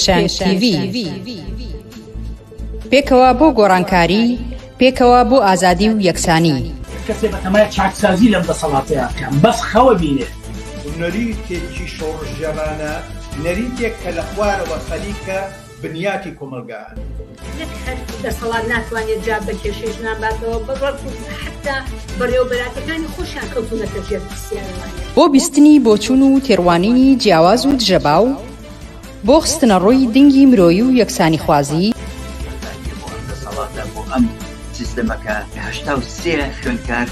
پێشەنگ تیڤی. پێکەوە بۆ گۆڕانکاری، پێکەوە بۆ ئازادی و یەکسانی. کەسێ بەتەمای چاکسازی لەم دەسەڵاتەیا بکا بەس خەوە بینێ. نەریتێکی شۆڕشگێڕانە، نەریتێک کە لە خوارەوە خەریکە بنیاتی کۆمەڵگا ئەنێت. نەک هەر دەسەڵات ناتوانێت جواب بە کێشەی ژنان باتەوە، بەڵکو حەتتا بەڕێوەبەراتەکانی خۆشیان کەوتوونەتە ژێر پرسیارەوانێ. بۆ بیستنی بۆچوون و تێڕوانینی جیاواز و دژەباو، بۆ خستنەڕووی دنگی مرۆیی و یەکسانیخوازی. بەرزانییە بۆ ئەم دەسەڵاتە، بۆ ئەم سیستەمە کە 83 خوێندکار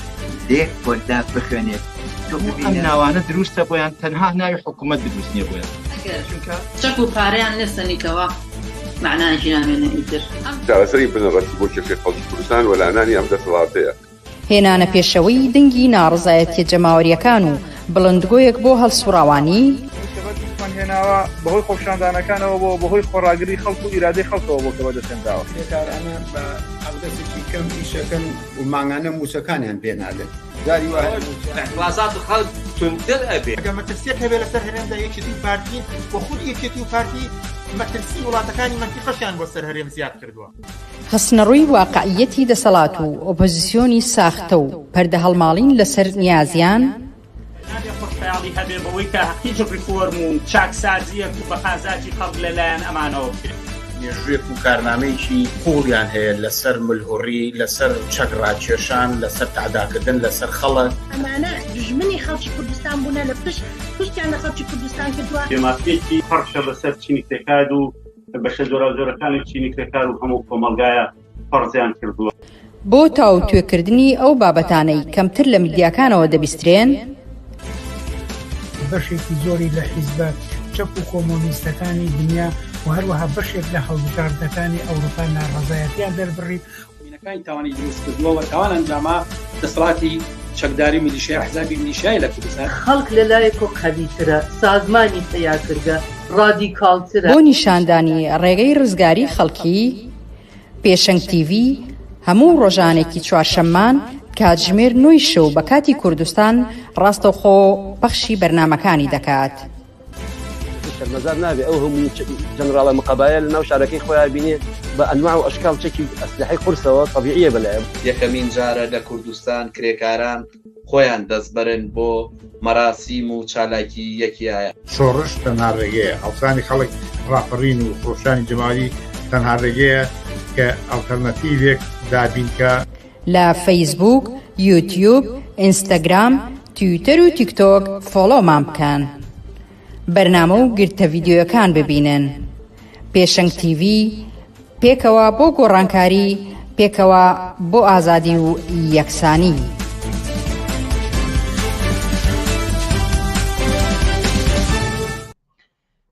لە یەک پۆلدا بخوێنێت، تۆ ئەم ببینە. ناوانە دروستە بۆیان تەنها ناوی حکومەت دروست نیە بۆیان. ئەگەر چەک و پارەیان لێ سەنیتەوە مەعنایەکی نامێنێ ئیتر. چارەسەری بنەڕەتی بۆ کێشەی خەڵکی کوردستان وەلانانی ئەم دەسەڵاتەیە. هێنانە پێشەوەی دەنگی ناڕەزایەتیە جەماوەریەکان و بڵندگۆیەک بۆ هەڵسوڕاوانی. ئەوەی کە بەدەستمان هێناوە بەهۆی خۆپیشاندانەکانەوە بووە، بەهۆی خۆڕاگری خەڵک و ئیرادەی خەڵکەوە بووە کە بەدەستهێنراوە. کرێکارانە بە حەقدەستێکی کەم ئیشەکەن و مانگانە مووچەکانیان پێ نادەن. جاری وا هەیە مووچە. ئیعتڕازات خەڵک توندتر ئەبێ. ئەگەر مەترسیەک هەبێ لەسەر هەرێمدا یەکێتی و پارتین و خودی یەکێتی و پارتی مەترسی وڵاتەکانی مەنتیقەشیان بۆ سەر هەرێم زیاد کردووە. خستنەڕووی واقعییەتی دەسەڵات و ئۆپۆزیسیۆنی ساختە و پەردەهەڵماڵین لەسەر نیازیان. نابێ خۆشخەیاڵی هەبێ بەوەی کە هیچ ڕیفۆرم و چاکسازییەک بە قازاجی خەڵک لە لایەن ئەمانەوە بکرێت. مێژوویەک و کارنامەیەکی قووڵیان هەیە لەسەر ملهوڕی، لەسەر چەک ڕاکێشان، لەسەر تەعداکردن لەسەر خەڵک. ئەمانە دوژمنی خەڵکی کوردستان بوونە لە پشت پشتیان لە خەڵکی کوردستان کردووە. بێمافییەکی پڕشە بەسەر چینی کرێکار و بەشە جۆراوجۆرەکانی چینی کرێکار و هەموو کۆمەڵگایە فەرزیان کردووە. بۆ تاوتوێکردنی ئەو بابەتانەی کەمتر لە میدیاکانەوە دەبیسترێن. بەشێکی زۆری لە حیزبە چەپ و کۆمۆنیستەکانی دنیا و هەروەها بەشێک لە هەڵبژاردنەکانی ئەوروپا ناڕەزایەتیان دەربڕی. مینەکانی تاوانی دروست کردووە و تاوان ئەنجاما دەسەڵاتی چەکداری و میلیشیای ئەحزابی میلیشیای لە کوردستان. خەڵک لە لایەکۆ قەویترە، سازمانی پەیا کردگە، ڕادیکاڵترە. بۆ نیشاندانی ڕێگەی ڕزگاری خەڵکی، پێشەنگ تیڤی هەموو ڕۆژانێکی چوارشەممان کاتژمێر نۆی شەو بە کاتی کوردستان ڕاستەوخۆ پەخشی بەرنامەکانی دەکات. شەرمەزار نابێ ئەو هەموو جەنراڵە مقەبایە لە ناو شارەکەی خۆیا بینێ بە ئەنواع و ئەشکال چەکی ئەسلحەی قورسەوە تەبیعیە بەلایە. یەکەمین جارە لە کوردستان کرێکاران خۆیان دەستبەرن بۆ مەراسیم و چالاکی یەکیایە. شۆڕش تەنها ڕێگەیە، هەڵسانی خەڵک، ڕاپەڕین و خرۆشانی جەماوەری تەنها ڕێگەیە کە ئەڵتەرناتیڤێک دابین کا. لە فەیسبووک، یوتیوب، ئینستاگرام، تویتەر و تیکتۆک فۆڵۆمان بکەن. بەرنامە و گرتە ڤیدیۆیەکان ببینن. پێشەنگ تیڤی، پێکەوە بۆ گۆڕانکاری، پێکەوە بۆ ئازادی و یەکسانی.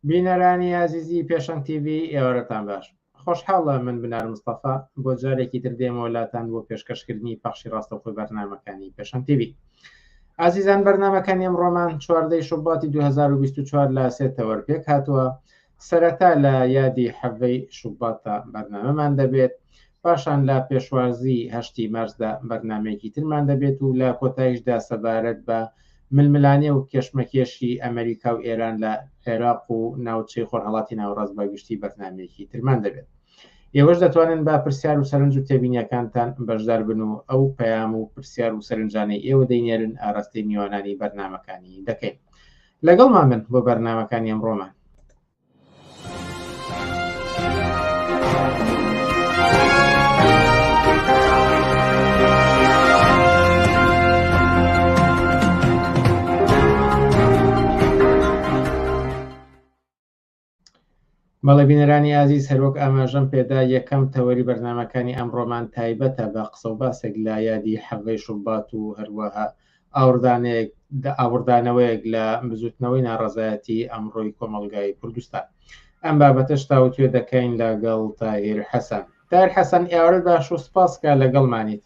بینەرانی ئازیزی پێشەنگ تیڤی ئێوارەتان باش خۆشحاڵە من بنار مستەفا بۆ جارێکی تر دێمەوە لاتان بۆ پێشکەشکردنی پەخشی ڕاستەوخۆی بەرنامەکانی پێشەنگ تیڤی ئازیزان بەرنامەکانی ئەمڕۆمان چواردەی شوباتی 2024 لە سێ تەوەر پێک هاتووە سەرەتا لە یادی حەڤەی شوباتدا بەرنامەمان دەبێت پاشان لە پێشوازی هەشتی مارسدا بەرنمەیەکی ترمان دەبێت و لە کۆتاییشدا سەبارەت بە ململانێ و کێشمەکێشی ئەمەریکا و ئێران لە عێراق و ناوچەی خۆرهەڵاتی ناوەڕاست بە گشتی بەرنامەیەکی ترمان دەبێت. ئێوەش دەتوانن بە پرسیار و سەرنج و تێبینیەکانتان بەشدار بن و ئەو پەیام و پرسیار و سەرنجانەی ئێوە دەینێرن ئاراستەی میوانانی بەرنامەکانی دەکەین. لەگەڵمان بن بۆ بەرنامەکانی ئەمڕۆمان. بەڵێ بینەرانی ئازیز هەروەک ئاماژەم پێدا یەکەم تەوەری بەرنامەکانی ئەمڕۆمان تایبەتە بە قسە و باسێک لە یادی حەڤەی شوبات و هەروەها ئاوڕدانەیەک ئاوڕدانەوەیەک لە بزوتنەوەی ناڕەزایەتی ئەمڕۆی کۆمەڵگای کوردستان. ئەم بابەتەش تاوتوێ دەکەین لەگەڵ تاهیر حەسەن. تاهیر حەسەن ئێوارەت باش و سپاس کە لەگەڵمانیت.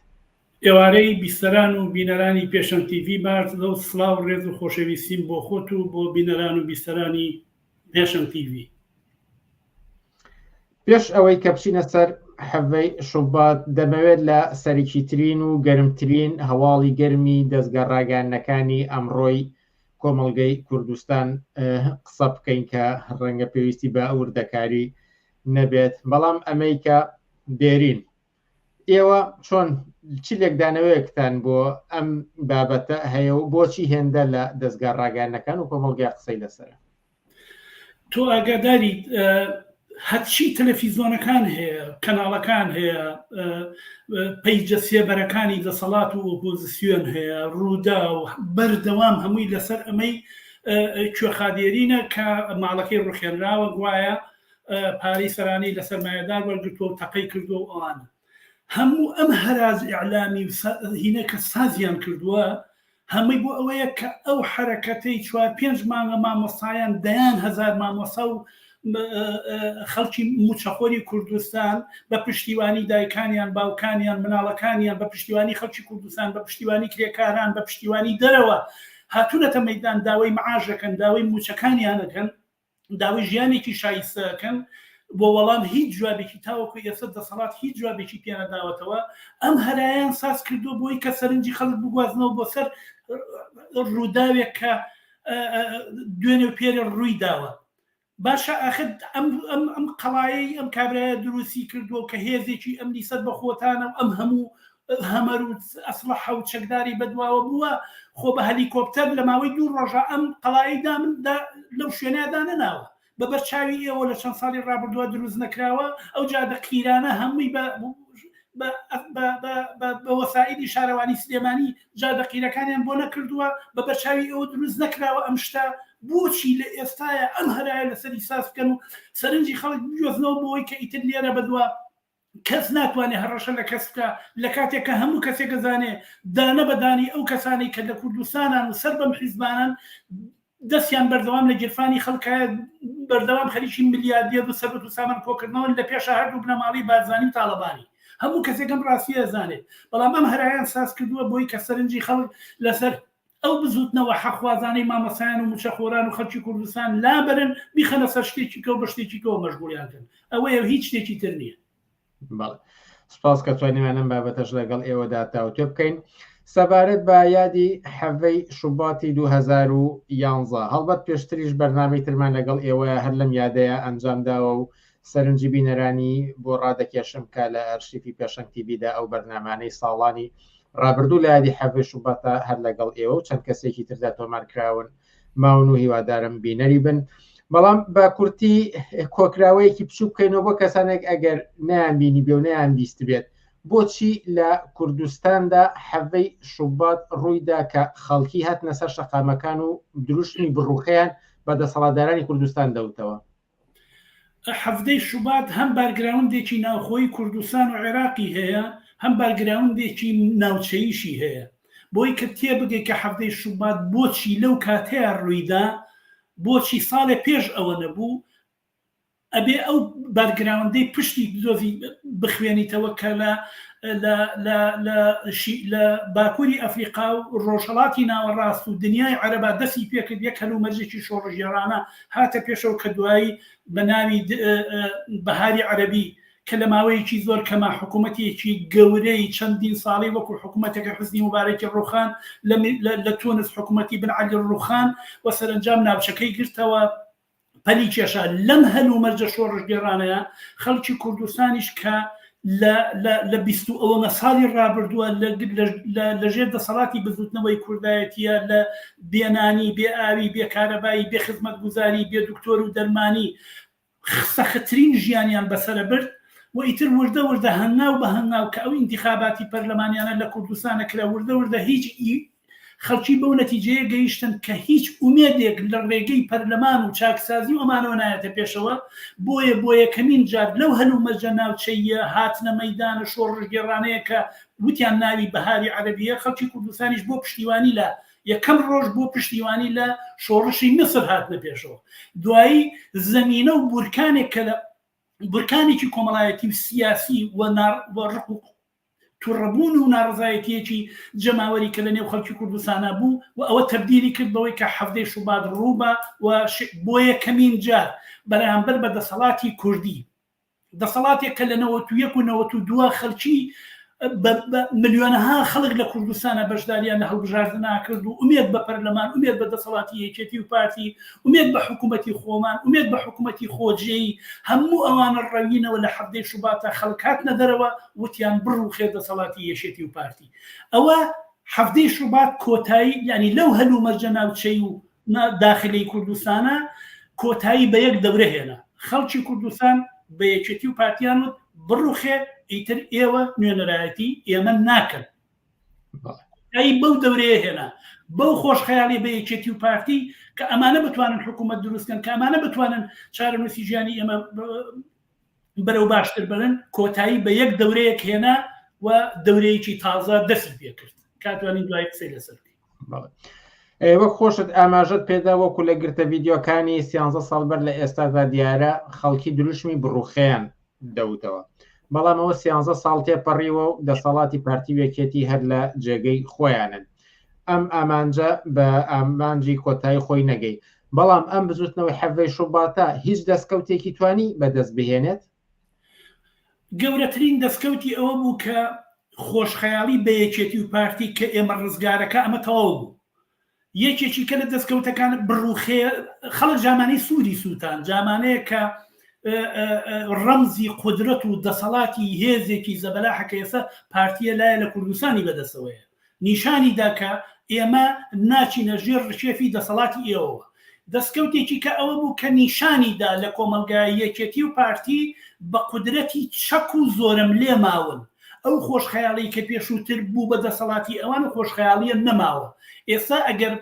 ئێوارەی بیسەران و بینەرانی پێشەنگ تیڤی باش لەو سڵاو ڕێز و خۆشەویستیم بۆ خۆت و بۆ بینەران و بیسەرانی پێشەنگ تیڤی. پێش ئەوەی کە بچینە سەر حەڤەی شوبات دەمەوێت لە سەرەکیترین و گەرمترین هەواڵی گەرمی دەزگا ڕاگەیاندنەکانی ئەمڕۆی. کۆمەڵگەی کوردستان قسە بکەین کە ڕەنگە پێویستی بە وردەکاری نەبێت بەڵام ئەمەی کە دێرین ئێوە چۆن چ لێکدانەوەیەکتان بۆ ئەم بابەتە هەیە و بۆچی هێندە لە دەستگا ڕاگەیاندنەکان و کۆمەڵگا قسەی لەسەرە؟ تۆ ئاگاداریت هەرچی تەلەفیزۆنەکان هەیە کەناڵەکان هەیە پەیجە سێبەرەکانی دەسەڵات و ئۆپۆزیسیۆن هەیە ڕوودا و بەردەوام هەمووی لەسەر ئەمەی کوێخادێرینە کە ماڵەکەی ڕوخێنراوە گوایە پارەی سەرانەی لە سەرمایەدار وەرگرتووە و تەقەی کردووە و ئەوانە هەموو ئەم هەراج ئیعلامی و هینە کە سازیان کردووە هەمووی بۆ ئەوەیە کە ئەو حەرەکەتەی چوار پێنج مانگە مامۆستایان دەیان هەزار مامۆستا و خەڵکی موچەخۆری کوردستان بە پشتیوانی دایکانیان باوکانیان مناڵەکانیان بە پشتیوانی خەڵکی کوردستان بە پشتیوانی کرێکاران بە پشتیوانی دەرەوە هاتوونەتە مەدان داوای معاش دەکەن داوای موچەکانیان دەکەن داوای ژیانێکی شایستە ئەکەن بۆ وەڵام هیچ جوابێکی تاوەکو ئێستا دەسەڵات هیچ جوابێکی پێ نەداوەتەوە ئەم هەرایان ساز کردووە بۆی کە سەرنجی خەڵک بگوازنەوە بۆ سەر ڕووداوێک کە دوێنێ و پێرێ ڕووی داوە باشە ئاخر ئەم ئەم ئەم قەڵایەی ئەم کابرایە دروستی کردووە کە هێزێکی ئەمنی سەر بە خۆتانە و ئەم هەموو هەمەر و ئەسڵەحە و چەکداری بەدواوە بووە، خۆ بە هەلیکۆپتەر لە ماوەی دوو ڕۆژا ئەم قەڵایەی دامن دا لەو شوێنەیا دانەناوە. بە بەر چاوی ئێوە لە چەند ساڵی ڕابردووە دروست نەکراوە، ئەو جادە قیرانە هەمووی بە بە بە بە بە بە وەسائیلی شارەوانی سلێمانی جادە قیرەکانیان بۆ نەکردووە، بە بەر چاوی ئێوە دروست نەکراوە ئەم شتە، بۆچی لە ئێستایا ئەم هەرایە لەسەری ساز بکەن و سەرنجی خەڵک بگوێزنەوە بۆوەی کە ئیتر لێرە بەدوا کەس ناتوانێ هەڕەشە لە کەس بکا لە کاتێک کە هەموو کەسێک ئەزانێ دانە بە دانەی ئەو کەسانەی کە لە کوردستانان و سەر بەم حیزبانەن دەستیان بەردەوام لە گیرفانی خەڵکایە بەردەوام خەریکی ملیاردێر و سەروەت و سامان کۆکردنەوەن لە پێشا هەردوو بنەماڵەی بارزانی و تاڵەبانی هەموو کەسێک ئەم ڕاستیە ئەزانێت بەڵام ئەم هەرایان ساز کردووە بۆی کە سەرنجی خەڵک لەسەر ئەو بزوتنەوە حەقخوازانەی مامۆستایان و موچەخۆران و خەڵکی کوردستان لابەرن بیخەنە سەر شتێکی کەو بە شتێکی کەوە مەشغوڵیان کەن ئەوەیە و هیچ شتێکی تر نییە. بەڵێ سپاس کە توانیمان ئەم بابەتەش لەگەڵ ئێوەدا تاوتوێ بکەین. سەبارەت بە یادی حەڤەی شوباتی 2011 هەڵبەت پێشتریش بەرنامەی ترمان لەگەڵ ئێوە هەر لەم یادەیە ئەنجام داوە و سەرنجی بینەرانی بۆ ڕادەکێشم کە لە ئەرشیفی پێشەنگ تیڤیدا ئەو بەرنامانەی ساڵانی ڕابردوو لە یادی حەڤەی شوباتا هەر لەگەڵ ئێوە و چەند کەسێکی تردا تۆمار کراون ماون و هیوادارم بینەری بن بەڵام بە کورتی کۆکراوەیەکی بچوو بکەینەوە بۆ کەسانێک ئەگەر نەیان بینی بێ و نەیان بیست بێت بۆچی لە کوردستاندا حەڤەی شوبات ڕوویدا کە خەڵکی هاتنە سەر شەقامەکان و دروشمی بڕوخیان بە دەسەڵاتدارانی کوردستان دەوتەوە؟ حەڤدەی شوبات هەم بارگراوندێکی ناوخۆیی کوردستان و عێراقی هەیە، هەم بارگراوندێکی ناوچەییشی هەیە. بۆی کە تێبگەی کە حەڤدەی شوبات بۆچی لەو کاتەیا ڕوویدا، بۆچی ساڵێ پێش ئەوە نەبوو، ئەبێ ئەو بارگراوندەی پشتی دۆزی بخوێنیتەوە کە لە لە لە لە لە باکووری ئەفریقا و ڕۆژهەڵاتی ناوەڕاست و دنیای عەرەبا دەستی پێکرد یەک هەلومەرجێکی شۆڕشگێڕانە هاتە پێشەوە کە دوایی بە ناوی بەهاری عەرەبی کە لە ماوەیەکی زۆر کەما حکوومەتێکی گەورەی چەندین ساڵی وەکو حکوومەتەکە حوسنی موبارەکی ڕوخان لە تونس حکوومەتی بن عەلی ڕوخان و سەرەنجام ناوچەکەی گرتەوە پەلی کێشا. لەم هەلومەرجە شۆڕشگێڕانەیە خەڵکی کوردستانیش کە لە لە لە 20 و ئەوەنە ساڵی ڕابردووە لە لە لە ژێر دەسەڵاتی بزوتنەوەی کوردایەتیە لە بێنانی، بێ ئاوی، بێ کارەبایی، بێ خزمەتگوزاری، بێ دکتۆر و دەرمانی سەختترین ژیانیان بەسەرە برد و ئیتر وردە وردە هەنگاو بە هەنگاو کە ئەو ئینتیخاباتی پەرلەمانیانە لە کوردستانە کرا وردە وردە هیچ خەڵکی بەو نەتیجەیە گەیشتن کە هیچ ئومێدێک لە ڕێگەی پەرلەمان و چاکسازی و ئەمانەوە نایەتە پێشەوە، بۆیە بۆ یەکەمین جار لەو هەلومەرجە ناوچەییە هاتنە مەیدانە شۆڕشگێڕانەیە کە وتیان ناوی بەهاری عەرەبییە، خەڵکی کوردستانیش بۆ پشتیوانی لە یەکەم ڕۆژ بۆ پشتیوانی لە شۆڕشی میسر هاتنە پێشەوە. دوایی زەمینە و بورکانێک کە لە بورکانێکی کۆمەڵایەتی و سیاسی و ڕق و توڕەبوون و ناڕەزایەتییەکی جەماوەری کە لە نێو خەڵکی کوردستانا بوو و ئەوە تەبدیلی کرد بەوەی کە حەڤدەی شوبات ڕووبا و بۆ یەکەمین جار بەرامبەر بە دەسەڵاتی کوردی دەسەڵاتێک کە لە 91 و 92 خەڵکی ملیۆنەها خەڵک لە کوردستانە بەشداریان لە هەڵبژاردنا کرد و ئومێد بە پەرلەمان، ئومێد بە دەسەڵاتی یەکێتی و پارتی، ئومێد بە حکوومەتی خۆمان، ئومێد بە حکوومەتی خۆجێی، هەموو ئەوانە ڕەوینەوە لە حەڤدەی شوباتا خەڵک هاتنە دەرەوە وتیان بڕوخێ دەسەڵاتی یەکێتی و پارتی. ئەوە حەڤدەی شوبات کۆتایی یانی لەو هەلومەرجە ناوچەی و داخلی کوردستانە کۆتایی بە یەک دەورە هێنا. خەڵکی کوردستان بە یەکێتی و پارتیان وت بڕوخێ ئیتر ئێوە نوێنەرایەتی ئێمە ناکەن. کۆتایی بەو دەورەیە هێنا بەو خۆشخەیاڵی بە یەکێتی و پارتی کە ئەمانە بتوانن حکوومەت دروستکەن کە ئەمانە بتوانن چارەنووسی ژیانی ئێمە بەرەو باشتر بەرن کۆتایی بە یەک دەورەیەک هێنا و دەورەیەکی تازە دەستی پێکرد کاتوانین دوای قسەی لەسەر بکەین. وەک خۆشت ئاماژەت پێدا وەکو لە گرتە ڤیدیۆکانی سیانزە ساڵ بەر لە ئێستادا دیارە خەڵکی دروشمی بڕوخێن دەوتەوە بەڵام ئەوە سیانزە ساڵ تێپەڕیوە و دەسەڵاتی پارتی و یەکێتی هەر لە جێگەی خۆیانن ئەم ئامانجە بە ئامانجی کۆتایی خۆی نەگەی بەڵام ئەم بزوتنەوەی حەڤەی شوباتە هیچ دەستکەوتێکی توانی بەدەست بهێنێت؟ گەورەترین دەستکەوتی ئەوە بوو کە خۆشخەیاڵی بە یەکێتی و پارتی کە ئێمە ڕزگارەکە ئەمە تەواو بوو یەکێکی کە لە دەستکەوتەکان بڕوخێ خەڵک جامانەی سووری سووتان جامانەیە کە ڕەمزی قودرەت و دەسەڵاتی هێزێکی زەبەلاحە کە ئێستا پارتیە لایە لە کوردستانی بەدەستەوەیە نیشانی دا کە ئێمە ناچینە ژێر ڕکێفی دەسەڵاتی ئێوەوە. دەستکەوتێکی کە ئەوە بوو کە نیشانی دا لە کۆمەڵگای یەکێتی و پارتی بە قودرەتی چەک و زۆرەملێ ماون. ئەو خۆشخەیاڵیی کە پێشووتر بوو بە دەسەڵاتی ئەوان و خۆشخەیاڵییە نەماوە. ئێستا ئەگەر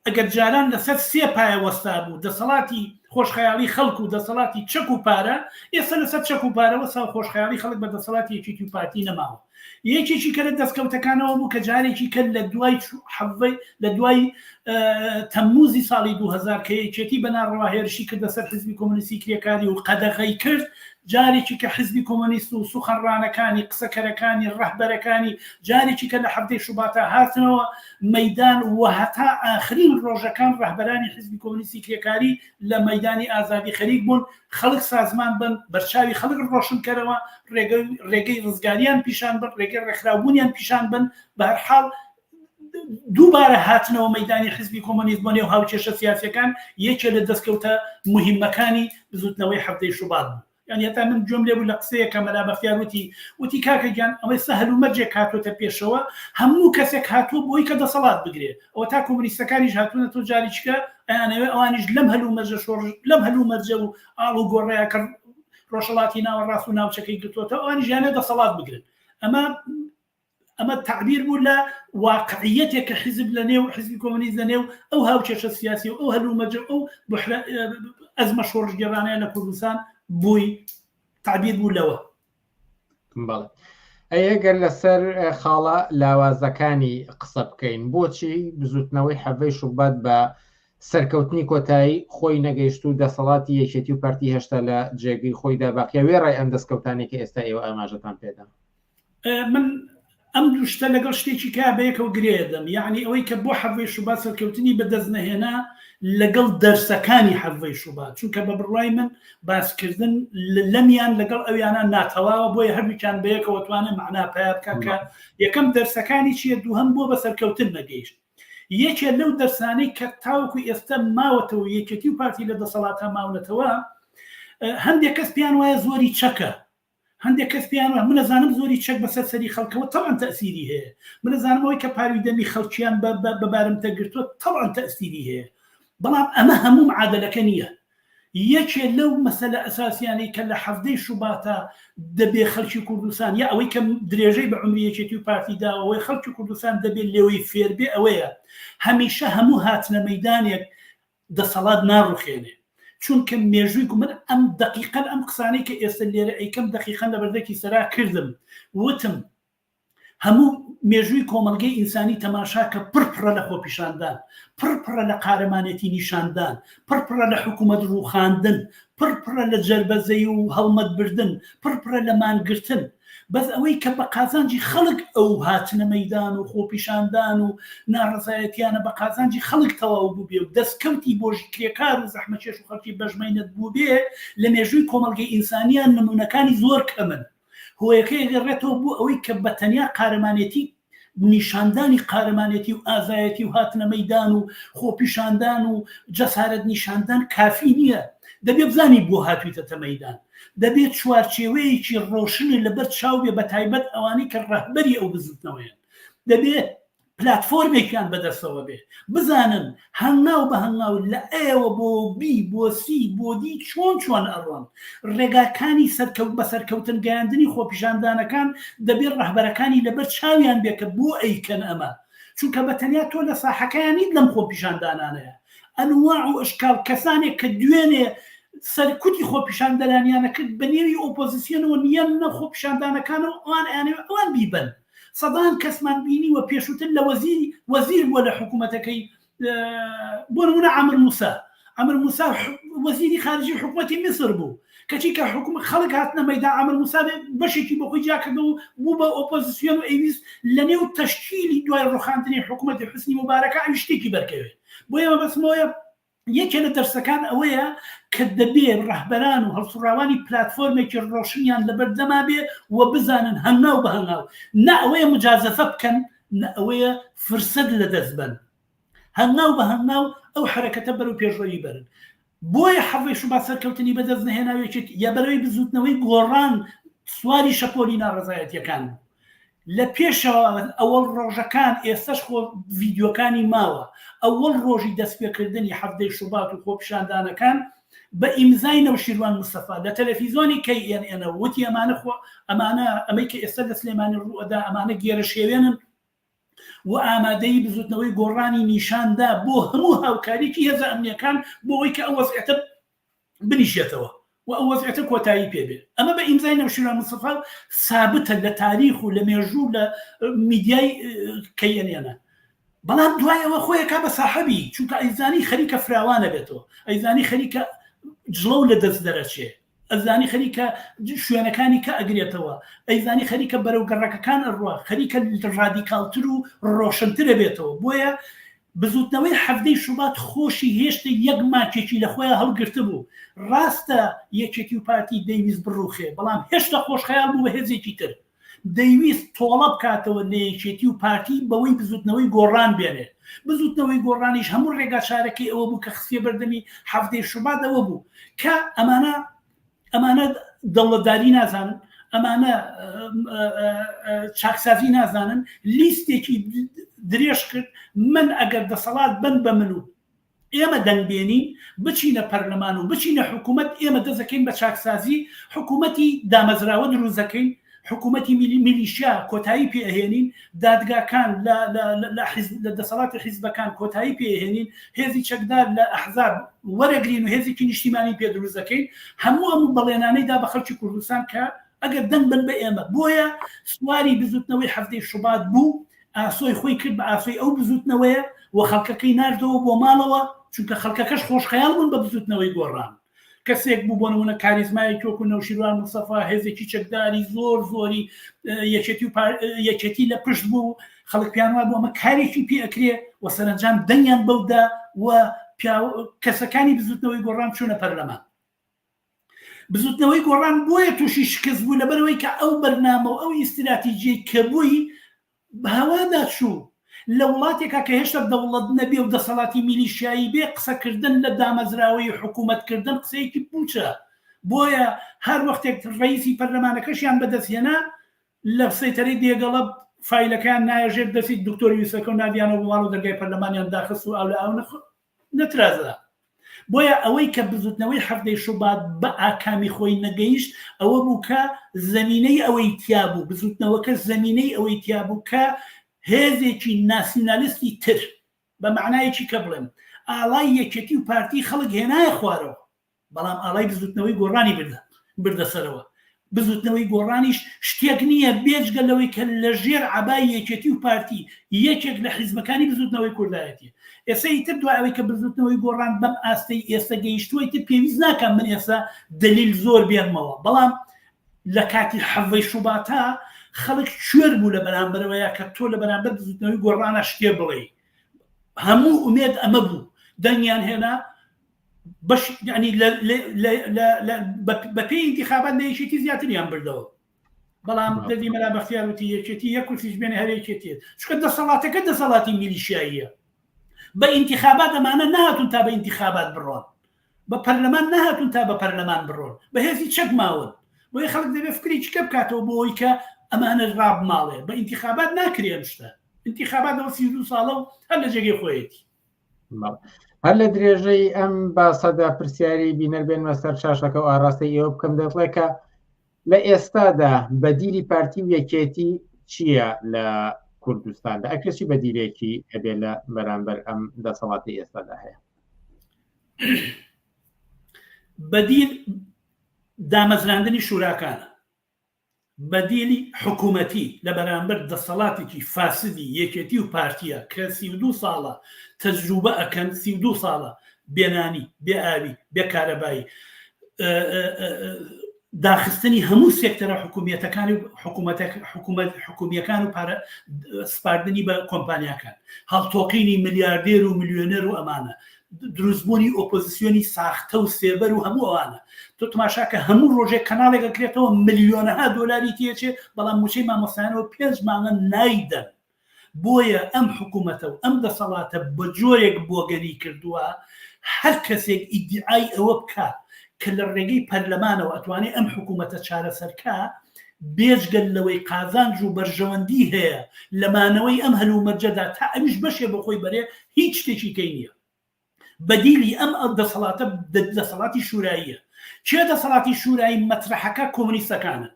ئەگەر جاران لەسەر سێ پایە وەستابوو، دەسەڵاتی خۆشخەیاڵی خەڵک و دەسەڵاتی چەک و پارە، ئێستا لەسەر چەک و پارە وەستا و خۆشخەیاڵی خەڵک بە دەسەڵاتی یەکێتی و پارتی نەماوە. یەکێکی کە لە دەستکەوتەکانەوە بوو کە جارێکی کە لە دوای حەڤەی لە دوای تەمموزی ساڵی 2000 کە یەکێتی بە ناڕەوا هێرشی کردە سەر حزبی کۆمۆنیستی کرێکاری و قەدەغەی کرد، جارێکی کە حزبی کۆمۆنیست و سوخەنڕانەکانی، قسەکەرەکانی، ڕەهبەرەکانی جارێکی کە لە حەڤدەی شوباتا هاتنەوە مەیدان و هەتا ئاخرین ڕۆژەکان ڕەهبەرانی حزبی کۆمۆنیستی کرێکاری لە مەیدانی ئازادی خەریک بوون خەڵک سازمان بن، بەرچاوی خەڵک ڕۆشن کەرەوە، ڕێگەی ڕزگاریان پیشان بن، ڕێگەی ڕێکخراوبوونیان پیشان بن، بەهەرحاڵ دووبارە هاتنەوە مەیدانی حزبی کۆمۆنیست بۆ نێو هاوکێشە سیاسیەکان یەکێ لە دەستکەوتە موهیمەکانی بزوتنەوەی حەڤدەی شوبات بوو. یانی هەتا من گوێم لێ بوو لە قسەیەک کە مەلا بەختیار وتی، وتی کاکە گیان ئەوە ئێستا هەلومەرجێک هاتۆتە پێشەوە هەموو کەسێک هاتووە بۆی کە دەسەڵات بگرێ، ئەوەتا کۆمۆنیستەکانیش هاتوونەتەوە جاریچکە ئەیانەوێ ئەوانیش لەم هەلومەرجە شۆڕش لەم هەلومەرجە و ئاڵوگۆڕەیە کە ڕۆژهەڵاتی ناوەڕاست و ناوچەکەی گرتووەتەوە ئەوانیش یانە دەسەڵات بگرن. ئەمە ئەمە تەعبیر بوو لە واقعیەتێک کە حیزب لە نێو حیزبی کۆمۆنیست لە نێو ئەو هاوکێشە سیاسی و ئەو هەلومەرجە و ئەو بحرە ئەزمە شۆڕشگێڕانەیە لە کوردستان بووی تەعبیر بوو لەوە. بەڵێ ئەی ئەگەر لەسەر خاڵە لاوازەکانی قسە بکەین بۆچی بزوتنەوەی حەڤەی شوبات بە سەرکەوتنی کۆتایی خۆی نەگەیشت و دەسەڵاتی یەکێتی و پارتی هێشتا لە جێگەی خۆیدا باقیە وێڕای ئەم دەستکەوتانەی کە ئێستا ئێوە ئاماژەتان پێدا؟ من ئەم دوو شتە لەگەڵ شتێکی کە بەیەکەوە گرێ دەم یعنی ئەوەی کە بۆ حەڤەی شوبات سەرکەوتنی بەدەست نەهێنا لەگەڵ دەرسەکانی حەڤەی شوبات چونکە بە بڕوای من باسکردن لەمیان لەگەڵ ئەویانە ناتەواوە بۆیە هەردووکیان بەیەکەوە توانێ معنا پیا بکە کە یەکەم دەرسەکانی چییە دووهەم بۆ بە سەرکەوتن نەگەیشت یەکێ لەو دەرسانەی کە تاوەکو ئێستا ماوەتەوە یەکێتی و پارتی لە دەسەڵاتە ماونەتەوە هەندێک کەس پێیان وایە زۆری چەکە هەندێک کەس پێیان وایە من ئەزانم زۆری چەک بەسەر سەری خەڵکەوە تەبعەن تەئسیری هەیە من ئەزانم ئەوەی کە پاروی دەمی خەڵکیان بە بە بارمتە گرتووە تەبعەن تەئسیری هەیە بەڵام ئەمە هەموو معادەلەکە نییە یەکێ لەو مەسەلە ئەساسیانەی کە لە حەڤدەی شوباتا دەبێ خەڵکی کوردستان یا ئەوەی کە درێژەی بە عومری یەکێتی و پارتی داوە ئەوەی خەڵکی کوردستان دەبێ لێوەی فێربێ ئەوەیە هەمیشە هەموو هاتنە مەیدانێک دەسەڵات ناڕوخێنێ چونکە مێژووی کو من ئەم دەقیقەن ئەم قسانەی کە ئێستا لێرە ئەیکەم دەقیقەن لە بەردەکی سەرا کردم وتم هەموو مێژووی کۆمەڵگەی ئینسانی تەماشا کە پڕ پڕە لە خۆپیشاندان پڕ پڕە لە قارەمانێتی نیشاندان پڕ پڕە لە حکوومەت ڕووخاندن پڕ پڕە لە جەربەزەی و هەڵمەت بردن پڕ پڕە لە مانگرتن بەس ئەوەی کە بە قازانجی خەڵک ئەو هاتنە مەیدان و خۆپیشاندان و ناڕەزایەتیانە بە قازانجی خەڵک تەواو بووبێ و دەستکەوتی بۆ کرێکار و زەحمەتکێش و خەڵکی بەشمەینەت بووبێ لە مێژووی کۆمەڵگەی ئینسانیان نموونەکانی زۆر کەمن. هۆیەکەی ئەگەڕێتەوە بۆ ئەوەی کە بە تەنیا قارەمانێتی نیشاندانی قارەمانێتی و ئازایەتی و هاتنە مەیدان و خۆپیشاندان و جەسارەت نیشاندان کافی نییە دەبێ بزانی بۆ هاتوویتەتە مەیدان دەبێت چوارچێوەیەکی ڕۆشنی لەبەر چاو بێ بە تایبەت ئەوانەی کە ڕەهبەری ئەو بزوتنەوەیەن دەبێ پلاتفۆرمێکیان بەدەستەوە بێ بزانن هەنگاو بە هەنگاو لە ئەوە بۆ بی بۆ سی بۆ دی چۆن چۆن ئەڕۆن ڕێگاکانی سەرکەوت بە سەرکەوتن گەیاندنی خۆپیشاندانەکان دەبێ ڕەهبەرەکانی لەبەر چاویان بێ کە بۆ ئەیکەن ئەمە چونکە بە تەنیا تۆ لە ساحەکەیان نیت لەم خۆپیشاندانانەیە ئەنواع و ئەشکال کەسانێک کە دوێنێ سەرکوتی خۆپیشاندەرانیانە کرد بە نێوی ئۆپۆزیسیۆنەوە نیەنە خۆپیشاندانەکانەوە ئەوان ئەیانەوێ ئەوان بیبەن سەدان کەسمان بینیوە پێشووتر لە وەزیری وەزیر بووە لە حکوومەتەکەی بۆ نمونە عەمر موسا عەمر موسا وەزیری خارجی حکوومەتی میسر بوو کەچی کە حکوم خەڵک هاتنە مەیدا عەمر موسا بەشێکی بۆ خۆی جیا کردەوە و بوو بە ئۆپۆزیسیۆن و ئەیویست لە نێو تەشکیلی دوای ڕوخاندنی حکوومەتی حوسنی موبارەکە ئەوی شتێکی بەرکەوێ بۆیە مەبەستمەوەیە یەکێ لە دەرسەکان ئەوەیە کە دەبێ ڕەهبەران و هەڵسوڕاوانی پلاتفۆرمێکی ڕۆشنیان لەبەر دەما بێ و بزانن هەنگاو بە هەنگاو نە ئەوەیە مجازەفە بکەن نە ئەوەیە فرسەت لە دەست بەن هەنگاو بە هەنگاو ئەو حەرەکەتە بەرەو پێشڕەوی بەرن بۆیە حەڤەی شوبات سەرکەوتنی بەدەست نەهێنا و یەکێتی یا بەرەوەی بزووتنەوەی گۆڕان سواری شەپۆلی ناڕەزایەتیەکان بوو لە پێشەوە ئەوەڵ ڕۆژەکان ئێستەش خۆ ڤیدیۆکانی ماوە ئەوەڵ ڕۆژی دەستپێکردنی حەڤدەی شوبات و خۆپیشاندانەکان بە ئیمزای نەوشیروان مستەفا لە تەلەفیزۆنی کەی ئێن ئێنەوە وتی ئەمانە خۆ ئەمانە ئەمەی کە ئێستا لە سلێمانی ڕووئەدا ئەمانە گێرەشێوێنن و ئامادەیی بزوتنەوەی گۆڕانی نیشاندا بۆ هەموو هاوکاریی هێزە ئەمنیەکان بۆ ئەوەی کە ئەو وەزعیەتە بنیشێتەوە و ئەو وەزعیەتە کۆتایی پێ بێ. ئەمە بە ئیمزای نەوشیروان مستەفا سابتە لە تاریخ و لە مێژوو لە میدیای کەیەنێنە. بەڵام دوای ئەوە خۆی ئەکا بە ساحەبی، چونکە ئەیزانی خەریکە فراوانە بێتەوە، ئەیزانی خەریکە جڵەو لە دەست دەرەچێ، ئەزانی خەریکە شوێنەکانی کە ئەگرێتەوە، ئەیزانی خەریکە بەرەو گەڕەکەکان ئەڕوا، خەریکە ڕادیکاڵتر و ڕۆشنتر ئەبێتەوە. بۆیە بزوتنەوەی حەڤدەی شوبات خۆشی هێشتە یەک ماکێکی لە خۆیا هەڵگرتبوو، ڕاستە یەکێتی و پارتی دەیویست بڕوخێ، بەڵام هێشتا خۆشخەیاڵ بوو بە هێزێکی تر، دەیویست تۆڵە بکاتەوە لە یەکێتی و پارتی بەوەی بزوتنەوەی گۆڕان بێنێ، بزوتنەوەی گۆڕانیش هەموو ڕێگاچارەکەی ئەوە بوو کە خستیە بەردەمی حەڤدەی شوبات ئەوە بوو کە ئەمانە ئەمانە دەوڵەتداری نازانن، ئەمانە چاکسازی نازانن، لیستێکی درێژ کرد، من ئەگەر دەسەڵات بەن بە من و ئێمە دەنگ بێنین بچینە پەرلەمان و بچینە حکوومەت، ئێمە دەست دەکەین بە چاکسازی، حکوومەتی دامەزراوە دروست دەکەین، حکوومەتی میلیشیا کۆتایی پێ ئەهێنین، دادگاکان لە لە حیزب لە دەسەڵاتی حیزبەکان کۆتایی پێ ئەهێنین، هێزی چەکدار لە ئەحزاب وەرەگرین و هێزێکی نیشتیمانی پێ دروست دەکەین. هەموو ئەم بەڵێنانەی دا بە خەڵکی کوردستان کە ئەگەر دەنگ بن بە ئێمە. بۆیە سواری بزووتنەوەی حەڤدەی شوبات بوو، ئاسۆی خۆی کرد بە ئاسۆی ئەو بزووتنەوەیە و خەڵکەکەی ناردەوە بۆ ماڵەوە، چونکە خەڵکەکەش خۆشخەیاڵ بوون بە بزووتنەوەی گۆڕان. کەسێک بوو بۆ نمونە کاریزمایەکی وەکو نەوشیروان مستەفا هێزێکی چەکداری زۆر زۆری یەکێتی و یەکێتی لە پشت بوو خەڵک پیان وابوو ئەمە کارێکی پێ ئەکرێ و سەرەنجام دەنگیان بەودا و کەسەکانی بزوتنەوەی گۆڕان چوونە پەرلەمان بزوتنەوەی گۆڕان بۆیە تووشی شکست بوو لەبەرەوەی کە ئەو بەرنامە و ئەو ئیستراتیجیەی کە بووی بە هەوادا چوو. لە وڵاتێکا کە هێشتا دەوڵەت نەبێ و دەسەڵاتی میلیشیایی بێ، قسەکردن لە دامەزراوەیی حکوومەتکردن قسەیەکی پووچە. بۆیە هەر وەختێک ڕەئیسی پەرلەمانەکەشیان بەدەست هێنا، لە سەیتەرەی دێگەڵە فایلەکەیان نایە ژێر دەستی دکتۆر یوسەکە و ناردیانەوە بۆ ماڵ و دەرگای پەرلەمانیان داخست و ئاو لە ئاو نەترازا. بۆیە ئەوەی کە بزوتنەوەی حەڤدەی شوبات بە ئاکامی خۆی نەگەیشت ئەوە بوو کە زەمینەی ئەوەی تیابوو، بزوتنەوەکە زەمینەی ئەوەی تیابوو کە هێزێکی ناسیونالیستی تر، بە مەعنایەکی کە بڵێم ئاڵای یەکێتی و پارتی خەڵک هێنایە خوارەوە، بەڵام ئاڵای بزوتنەوەی گۆڕانی بردە بردە سەرەوە. بزوتنەوەی گۆڕانیش شتێک نییە بێجگە لەوەی کە لە ژێر عەبای یەکێتی و پارتی یەکێک لە حیزبەکانی بزوتنەوەی کوردایەتیە. ئێستا ئیتر دوای ئەوەی کە بزوتنەوەی گۆڕان بەم ئاستەی ئێستا گەیشتووە ئیتر پێویست ناکا من ئێستا دەلیل زۆر بێنمەوە بەڵام لە کاتی حەڤەی شوباتا خەڵک کوێر بوو لە بەرامبەرەوەیا کە تۆ لە بەرامبەر بزوتنەوەی گۆڕانا شتێ بڵێی هەموو ئومێد ئەمە بوو دەنگیان هێنا بەش یعنی بە پێی ئینتیخابات لە یەکێتی زیاتریان بردەوە. بەڵام دەردی مەلا بەختیار وتی یەکێتی یەک کورسیش بێنێ هەر یەکێتیە چونکە دەسەڵاتەکە دەسەڵاتی میلیشیاییە بە ئینتخابات ئەمانە نەهاتون تا بە ئینتخابات بڕۆن بە پەرلەمان نەهاتون تا بە پەرلەمان بڕۆن بە هێزی چەک ماون بۆیە خەڵک دەبێت فکرێکی کە بکاتەوە بۆ ئەوەی کە ئەمانە ڕابماڵێ بە ئینتخابات ناکرێ ئەم شتە ئینتخابات ئەوە 32 ساڵە و هەر لە جێگەی خۆیەتی. هەر لە درێژەی ئەم باسەدا پرسیاری بینەر بێنمە سەر شاشەکە و ئاراستەی ئێوە بکەم دەڵێ کە لە ئێستادا بەدیلی پارتی و یەکێتی چییە لە کوردستاندا ئەکرێ چی بەدیلێکی هەبێ لە بەرامبەر ئەم دەسەڵاتی ئێستادا هەیە؟ بەدیل دامەزراندنی شوراکانە بەدیلی حکومەتی لە بەرامبەر دەسەڵاتێکی فاسدی یەکێتی و پارتیە کە 32 ساڵە تەجروبە ئەکەن 32 ساڵە بێنانی بێ ئاوی بێ کارەبایی داخستنی هەموو سێکتەرە حکومیەتەکانی و حکومەت حکومیەکان و پارە سپاردنی بە کۆمپانیاکان هەڵتۆقینی ملیاردێر و ملیۆنێر و ئەمانە دروستبوونی ئۆپۆزیسیۆنی ساختە و سێبەر و هەموو ئەوانە تۆ تماشاکە هەموو ڕۆژێک کەناڵێک ئەکرێتەوە ملیۆنەها دۆلاری تێچێ بەڵام موچەی مامۆستایانەوە پێنج مانگە نایدەن بۆیە ئەم حکوومەتە و ئەم دەسەڵاتە بە جۆرێک بۆگەنی کردووە هەر کەسێک ئیدیعای ئەوە بکا کە لە ڕێگەی پەرلەمانەوە ئەتوانێ ئەم حکوومەتە چارەسەر کا بێجگە لەوەی قازانج و بەرژەوەندی هەیە لە مانەوەی ئەم هەلومەرجەدا تا ئەویش بەشێ بە خۆی بەرێ هیچ شتێکی کەی نییە. بەدیلی ئەم دەسەڵاتە دەسەڵاتی شوراییە. کێ دەسەڵاتی شورایی مەترەحەکە کۆمۆنیستەکانن.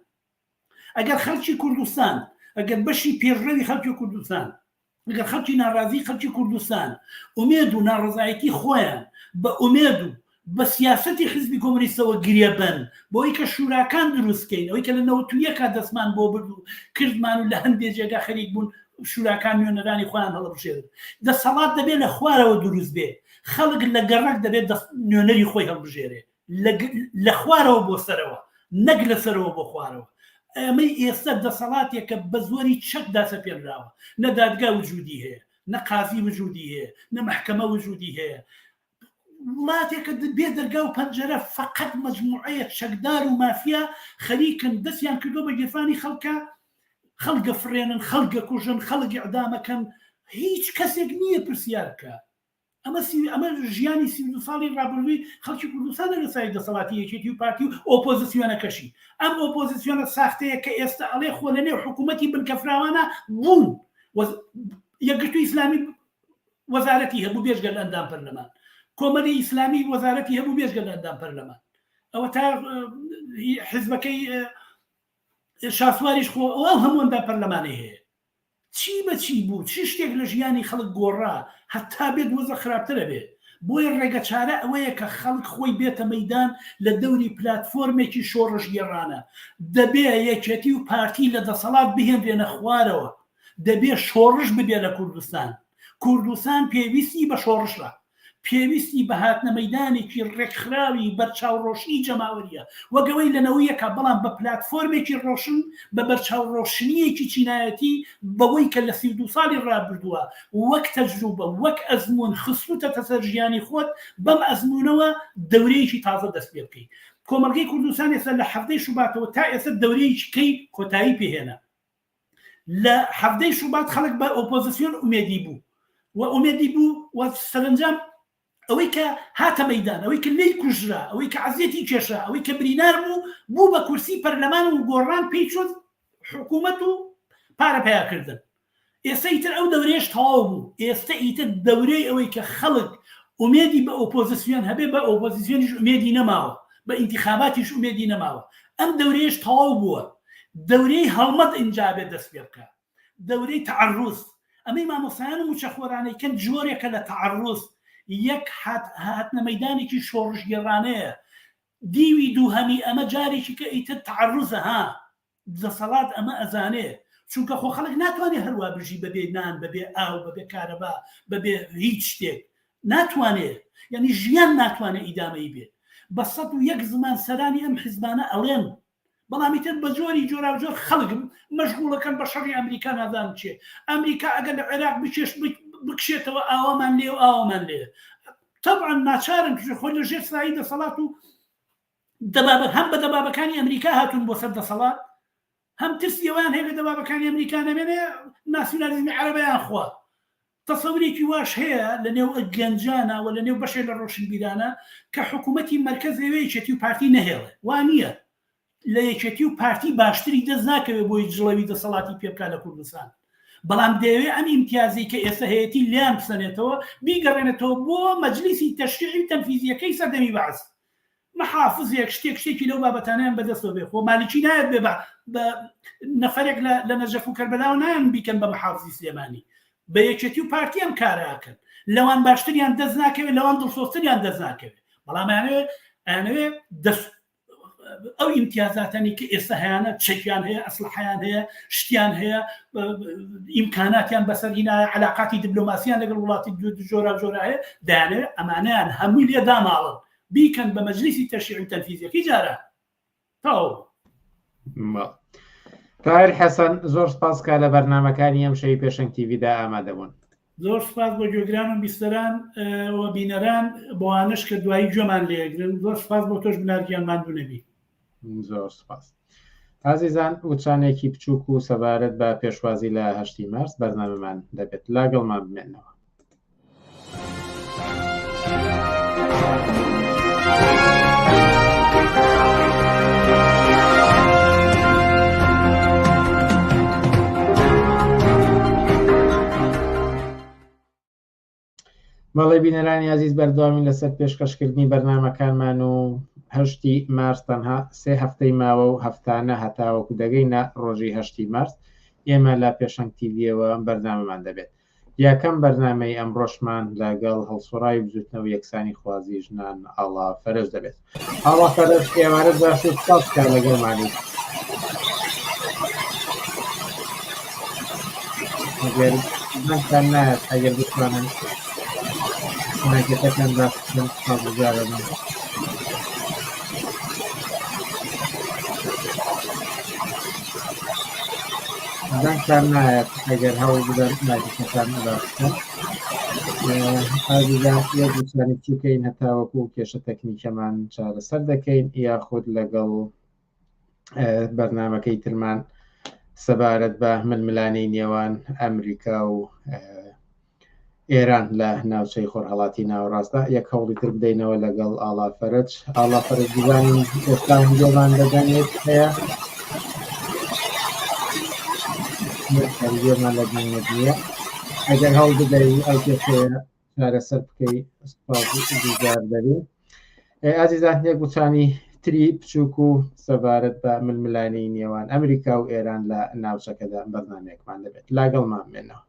ئەگەر خەڵکی کوردستان، ئەگەر بەشی پێشڕەوی خەڵکی کوردستان، ئەگەر خەڵکی ناڕازی خەڵکی کوردستان ئومێد و ناڕەزایەتی خۆیان بە ئومێد و بە سیاسەتی حیزبی کۆمۆنیستەوە گرێ بەن بۆی کە شوراکان دروست کەین ئەوەی کە لە 91 کا دەستمان بۆ برد و کردمان و لە هەندێ جێگا خەریک بوون شوراکان نوێنەرانی خۆیان هەڵبژێرن دەسەڵات دەبێت لە خوارەوە دروست بێ خەڵک لە گەڕەک دەبێت نوێنەری خۆی هەڵبژێرێ لە خوارەوە بۆ سەرەوە نەک لە سەرەوە بۆ خوارەوە ئەمەی ئێستا دەسەڵاتێکە بە زۆری چەک داسەپێنراوە نە دادگا وجودی هەیە نە قازی وجودی هەیە نە مەحکەمە وجودی هەیە وڵاتێکە بێ دەرگا و پەنجەرە فقط مجموعەیە چەکدار و مافیا خەریکن دەستیان کردو بە گیرفانی خەڵکە خەڵگە فڕێنن خەڵگە کوژن خەڵک ئیعدامەکەن هیچ کەسێک نییە پرسیار بکە ئەمە سی ئەمە ژیانی 32 ساڵی ڕابردووی خەڵکی کوردستانە لە سای دەسەڵاتی یەکێتی و پارتی و ئۆپۆزیسیۆنەکەشی ئەم ئۆپۆزیسیۆنە ساختەیە کە ئێستا ئەڵێ خۆ لە نێو حکوومەتی بنکەفراوانە بوون یەکگرتووی ئیسلامی وەزارەتی هەبوو بێژگە لە ئەندام پەرلەمان کۆمەلی ئیسلامی وەزارەتی هەبوو بێژگە لە ئەندام پەرلەمان ئەوە تا حزبەکەی شاسواریش خۆ ئەو هەموو ئەندام پەرلەمانی هەیە چی بە چی بوو، چ شتێک لە ژیانی خەڵک گۆڕا، هەتا بێت وەزع خراپتر ئەبێ. بۆیە ڕێگەچارە ئەوەیە کە خەڵک خۆی بێتە مەیدان لە دەوری پلاتفۆرمێکی شۆڕشگێڕانە. دەبێ یەکێتی و پارتی لە دەسەڵات بهێنرێنە خوارەوە. دەبێ شۆڕش ببێ لە کوردستان. کوردستان پێویستی بە شۆڕشە. پێویستی بە هاتنە مەیدانێکی ڕێکخراوی بەرچاوڕۆشنی جەماوەرییە، وەک ئەوەی لە نەوەیەکە، بەڵام بە پلاتفۆرمێکی ڕۆشن، بە بەرچاوڕۆشنییەکی چینایەتی، بەوەی کە لە 32 ساڵی ڕابردووە وەک تەجروبە، وەک ئەزموون خستووتەتە سەر ژیانی خۆت، بەم ئەزموونەوە دەورەیەکی تازە دەست پێ بکەی. کۆمەڵگەی کوردستان ئێستا لە حەڤدەی شوباتەوە تا ئێستا دەورەیەکی کەی کۆتایی پێهێنا. لە حەڤدەی شوبات خەڵک بە ئۆپۆزسیۆن ئومێدی بوو و ئومێدی بوو و سەرەنجام ئەوەی کە هاتە مەدان ئەوەی کە لێی کوژرا ئەوەی کە عەزیەتی کێشا ئەوەی کە برینار بوو بوو بە کورسی پەرلەمان و گۆڕان پێی چۆن حکوومەت و پارە پیاکردن ئێستا ئیتر ئەو دەورێش تەواو بوو ئێستا ئیتر دەورەی ئەوەی کە خەڵک ئومێدی بە ئۆپۆزیسیۆن هەبێ بە ئۆپۆزیسیۆنیش ئومێدی نەماوە بە ئینتیخاباتیش ئومێدی نەماوە ئەم دەورەیەش تەواو بووە دەورەی هەڵمەت ئینجا بێت دەست پێ بکا دەورەی تەعەروز ئەمەی مامۆستایان و موچەخۆرانەی کەن جۆرێکە لە تەعەروز یەک هاتنە مەیدانێکی شۆڕشگێڕانەیە دیوی دووهەمی ئەمە جارێکی کە ئیتر تەعەروزە ها دەسەڵات ئەمە ئەزانێ چونکە خۆ خەڵک ناتوانێ هەروا بژی بەبێ نان بەبێ ئاو بەبێ کارەبا بەبێ هیچ شتێک ناتوانێ یعنی ژیان ناتوانێ ئیدامەی بێ بە 101 زمان سەرانی ئەم حزبانە ئەڵێن بەڵام ئیتر بە جۆری جۆراوجۆر خەڵک مەشغوڵەکەن بە شەڕی ئەمریکا نازانم چێ ئەمریکا ئەگەر لە عێراق بکێش بکشێتەوە ئاوامان لێ و ئاوامان لێ طبعا ناچارن خۆ لە ژێر سایی دەسەڵات و دەبابە هەم بە دەبابەکانی ئەمریکا هاتوون بۆ سەر دەسەڵات. هەم ترسی ئەوەیان هەیە لە دەبابەکانی ئەمریکا نەمێنێ ناسیونالیزمی عەرەبیان خوا. تەسەورێکی واش هەیە لە نێو گەنجانە و لە نێو بەشێ لە ڕۆشنبیرانە کە حکوومەتی مەرکەز لەوێ یەکێتی و پارتی نەهێڵێ. وا نییە. لە یەکێتی و پارتی باشتری دەست ناکەوێ بۆی جڵەوی دەسەڵاتی پێ بکا لە کوردستان. بەڵام دەیەوێ ئەم ئیمتیازەی کە ئێستا هەیەتی لێیان بسەنێتەوە، بیگەڕێنێتەوە بۆ مەجلیسی تەشریعی و تەنفیزییەکەی سەردەمی بەعس. محافزێک شتێک شتێکی لەو بابەتانەیان بەدەستەوە بێ خۆ مالکی نایەت بێ بە نەفەرێک لە نەجەف و کەربەلاوە نایەن بیکەن بە محافزی سلێمانی بە یەکێتی و پارتی ئەم کارە ئەکەن لەوان باشتریان دەست ناکەوێت لەوان دڵسۆزتریان دەست ناکەوێت بەڵام ئەیانەوێ ئەیانەوێ دەست ئەو ئیمتیازاتانی کە ئێستا هەیانە چەکیان هەیە ئەسلحیان هەیە شتیان هەیە ئیمکاناتیان بەسەر هینایە علاقاتی دیبلۆماسیان لەگەڵ وڵاتی جۆرا جۆرا هەیە دەیانەوێت ئەمانەیان هەمووی لێ داماڵن بیکەن بە مەجلیسی تەشریع و تەنفیزیەکەی جاران تەواو. تاهیر حەسەن زۆر سپاس کە لە بەرنامەکانی ئەم شەوی پێشەنگ تیڤیدا ئامادەبوون. زۆر سپاس بۆ گوێگران و بیستەران و بینەران بۆوانەش کە دوایی گوێمان لێگرن زۆر سپاس بۆ تۆش بنار گیان ماندوو نەبی. زۆر سپاس. ئازیزان وچانێکی بچووک و سەبارەت بە پێشوازی لە هەشتی مارس بەرنامەمان دەبێت لاگەڵمان بمێنەوە. بەڵێ بینەرانی ئازیز بەردەوامین لەسەر پێشکەشکردنی بەرنمەکانمان و هەشتی مارس تەنها سێ هەفتەی ماوە و هەفتانە هەتاوەکو دەگەینە ڕۆژی هەشتی مارس ئێمە لە پێشەنگ تیڤیەوە بەرنامەمان دەبێت یەکەم بەرنامەی ئەمڕۆشمان لەگەڵ هەڵسوڕاوی بزوتنەوەی یەکسانی خوازی ژنان ئاڵا فەرەج دەبێت. ئاڵا فەرەج ئێوارەت باش و سپاس کە لەگەڵمانی. ئەگەر دەنگتان نایەت ئەگەر بتوانن مایکەکەتان باش بکەن سپاسگوزارەبم. دەنگتان نایەت ئەگەر هەوڵ بدەن مایکەکەتان باش بکەن ئازیزان یەک دووچانی بچووکەین هەتاوەکو کێشە تەکنیکەمان چارەسەر دەکەین یاخود لەگەڵ بەرنمەکەی ترمان سەبارەت بە ململانێی نێوان ئەمریکا و ئێران لە ناوچەی خۆرهەڵاتی ناوەڕاستدا یەک هەوڵی تر بدەینەوە لەگەڵ ئاڵا فەرەج ئاڵا فەرەج بزانین ئێستا گوێمان لە دەنگێک هەیە گوێمان لە دەنگێک نییە ئەگەر هەوڵ بدەی ئەو کێشەیە چارەسەر بکەی سوپاس گوزار دەبین ئازیزان یەک وچانی تری بچووک و سەبارەت بە ململانێی نێوان ئەمریکا و ئێران لە ناوچەکەدا بەرنامەیەکمان دەبێت لاگەڵمان بمێنەوە.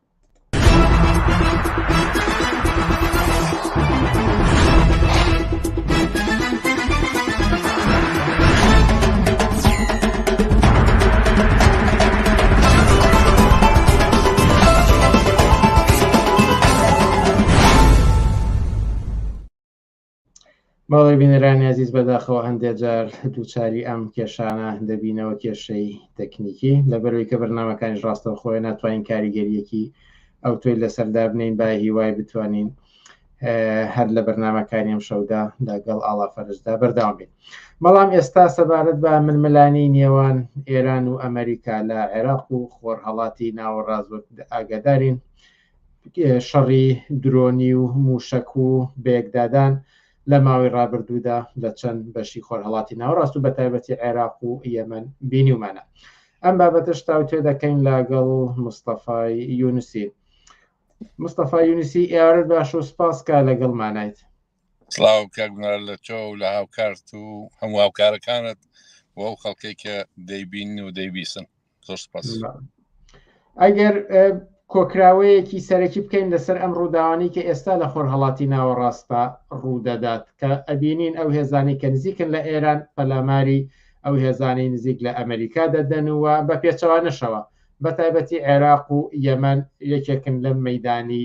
بەڵێ بینەرانی ئازیز بەداخەوە هەندێک جار دووچاری ئەم کێشانە دەبینەوە کێشەی تەکنیکی لەبەرەوەی کە بەرنمەکانیش ڕاستەوخۆیە ناتوانین کاریگەریەکی ئەو تۆی لەسەر دابنین با هیوای بتوانین هەر لە بەرنمەکانی ئەم شەودا لەگەڵ ئاڵا فەرجدا بەردەوام بین بەڵام ئێستا سەبارەت بە ململانی نێوان ئێران و ئەمریکا لە عێراق و خۆرهەڵاتی ناوەڕاست وەک ئاگادارین شەڕی درۆنی و مووشەک و بەیەکدادان لە ماوەی ڕابردوودا لە چەند بەشی خۆرهەڵاتی ناوەڕاست و بەتایبەتی عێراق و یەمەن بینیومانە. ئەم بابەتەش تاوتوێ دەکەین لەگەڵ مستەفای یونسی. مستەفا یونسی ئێوارەت باش و سپاس کە لەگەڵمانایت. سڵاو کاک بنار لە تۆ و لە هاوکارت و هەموو هاوکارەکانت و ئەو خەڵکەی کە دەیبین و دەیبیسن زۆر سپاس. ئەگەر کۆکراوەیەکی سەرەکی بکەین لەسەر ئەم ڕووداوانەی کە ئێستا لە خۆرهەڵاتی ناوەڕاستدا ڕوودەدات کە ئەبینین ئەو هێزانەی کە نزیکن لە ئێران پەلاماری ئەو هێزانەی نزیک لە ئەمریکا دەدەن و بە پێچەوانەشەوە بە تایبەتی عێراق و یەمەن یەکێکن لەم مەدانی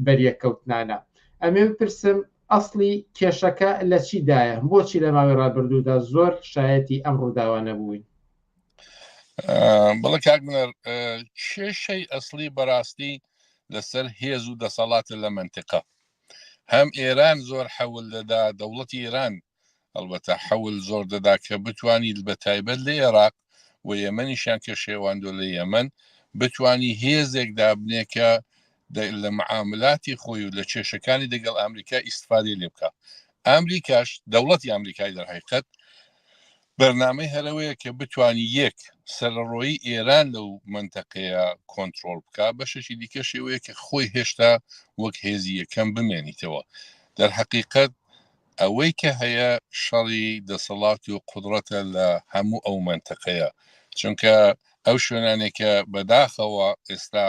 بەریەککەوتنانە ئەمێ بپرسم ئەسڵی کێشەکە لە چیدایە بۆچی لە ماوەی ڕابردوودا زۆر شایەتی ئەم ڕووداوانە بووین؟ بەڵێ کاک بنەر کێشەی ئەسڵی بەڕاستی لەسەر هێز و دەسەڵاتە لە منتیقە هەم ئێران زۆر حەول دەدا دەوڵەتی ئێران ئەلبەتە حەول زۆر دەدا کە بتوانیت بە تایبەت لە عێراق و یەمەنیشیان کە شێواندوە لە یەمەن بتوانی هێزێک دابنێ کە لە معاملاتی خۆی و لە کێشەکانی دەگەڵ ئەمریکا ئیسفادەی لێ بکە. ئەمریکاش دەوڵەتی ئەمریکای دەرحقیقەت بەرنامەی هەرەوەیە کە بتانی یەک سەرڕۆیی ئێران لەو منتەقەیە کۆنتترۆل بکە، بەشێکی دیکە شێوەیە کە خۆی هێشتا وەک هێزی یەکەم بمێنیتەوە. دەرحقیقەت ئەوەی کە هەیە شەڕی دەسەڵات و قودڕەتە لە هەموو ئەو مەنتەقەیە، چونکە ئەو شوێنانێک کە بەداخەوە ئێستا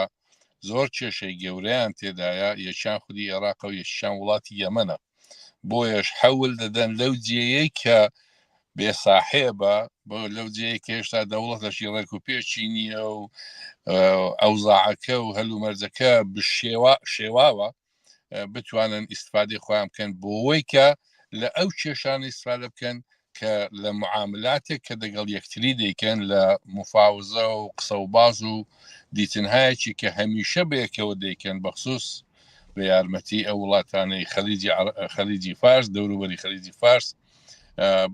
زۆر کێشەی گەورەیان تێدایە، یەکیان خودی ئێراقە و یەکیان وڵاتی یەمەنە، بۆیەش حەول دەدەن لەو جێیەی کە بێ ساحێبە، بۆ لەو جێیەی کە هێشتا دەوڵەتەکی ڕێک و پێکی نییە و ئەوزاعەکە و هەلومەرجەکە بشێوا شێواوە، بتوانن ئیسفادەی خۆیان بکەن بۆوەی کە لە ئەو کێشانە ئیسفادە بکەن کە لە معاملاتێک کە دەگەڵ یەکتری دەیکەن لە مفاوزە و قسە و باز و دیتنهایەکی کە هەمیشە بەیەکەوە دەیکەن، بەخصوص بە یارمەتی ئەو وڵاتانەی خەلیجی خەلیجی فارس، دەوروبەری خەلیجی فارس،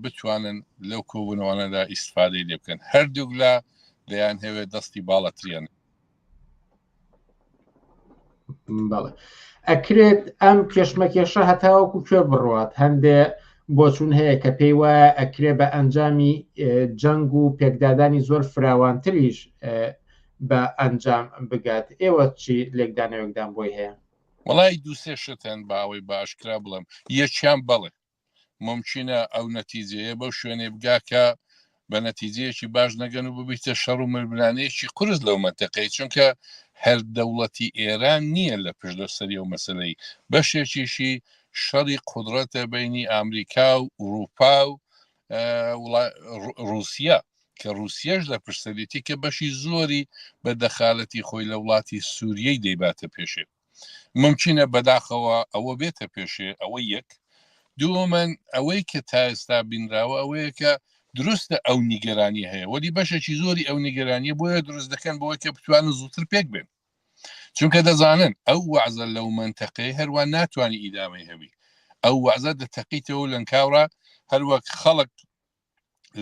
بتوانن لەو کۆبوونەوانەدا ئیسفادەی لێ بکەن. هەردووک لا دەیان هەوێت دەستی باڵاتریان. بەڵێ ئەکرێت ئەم کێشمەکێشە هەتاوەکو کوێ بڕوات؟ هەندێ بۆچون هەیە کە پێی وایە ئەکرێ بە ئەنجامی جەنگ و پێکدادانی زۆر فراوانتریش بە ئەنجام بگات. ئێوە چی لێکدانەوەکدان بۆی هەیە؟ وەڵی دووسێ شت هەن با ئەوەی بە ئاشکرا بڵێم. یەکیان بەڵێ مومکینە ئەو نەتیجەیە بەو شوێنەی بگا کە بە نەتیجەیەکی باش نەگەن و ببیتە شەڕ و ململانێیەکی قورس لەو مەنتەقەی، چونکە هەر دەوڵەتی ئێران نییە لە پشت سەری ئەو مەسەلەی، بەشێکیشی شەڕی قودڕەتە بەینی ئامریکا و ئورووپا و ڕووسیە کە ڕووسیەش لە پشت سەریەتی کە بەشی زۆری بە دەخالەتی خۆی لە وڵاتی سووریەی دەیباتە پێشێ. ممکنە بەداخەوە ئەوە بێتە پێشێ. ئەوە یەک. دووەمەن ئەوەی کە تا ئێستا بینراوە ئەوەیە کە دروستە ئەو نیگەرانی هەیە، وەلی بەشێکی زۆری ئەو نیگەرانیە بۆیە دروست دەکەن بۆی کە بتوانن زووتر پێک بێن، چونکە دەزانن ئەو وەعزە لەو مەنتەقەی هەروە ناتوانانی ئیدامەی هەبی. ئەو وەعزە دەتەقیتەوە لەنکاوڕا، هەروەک خەڵک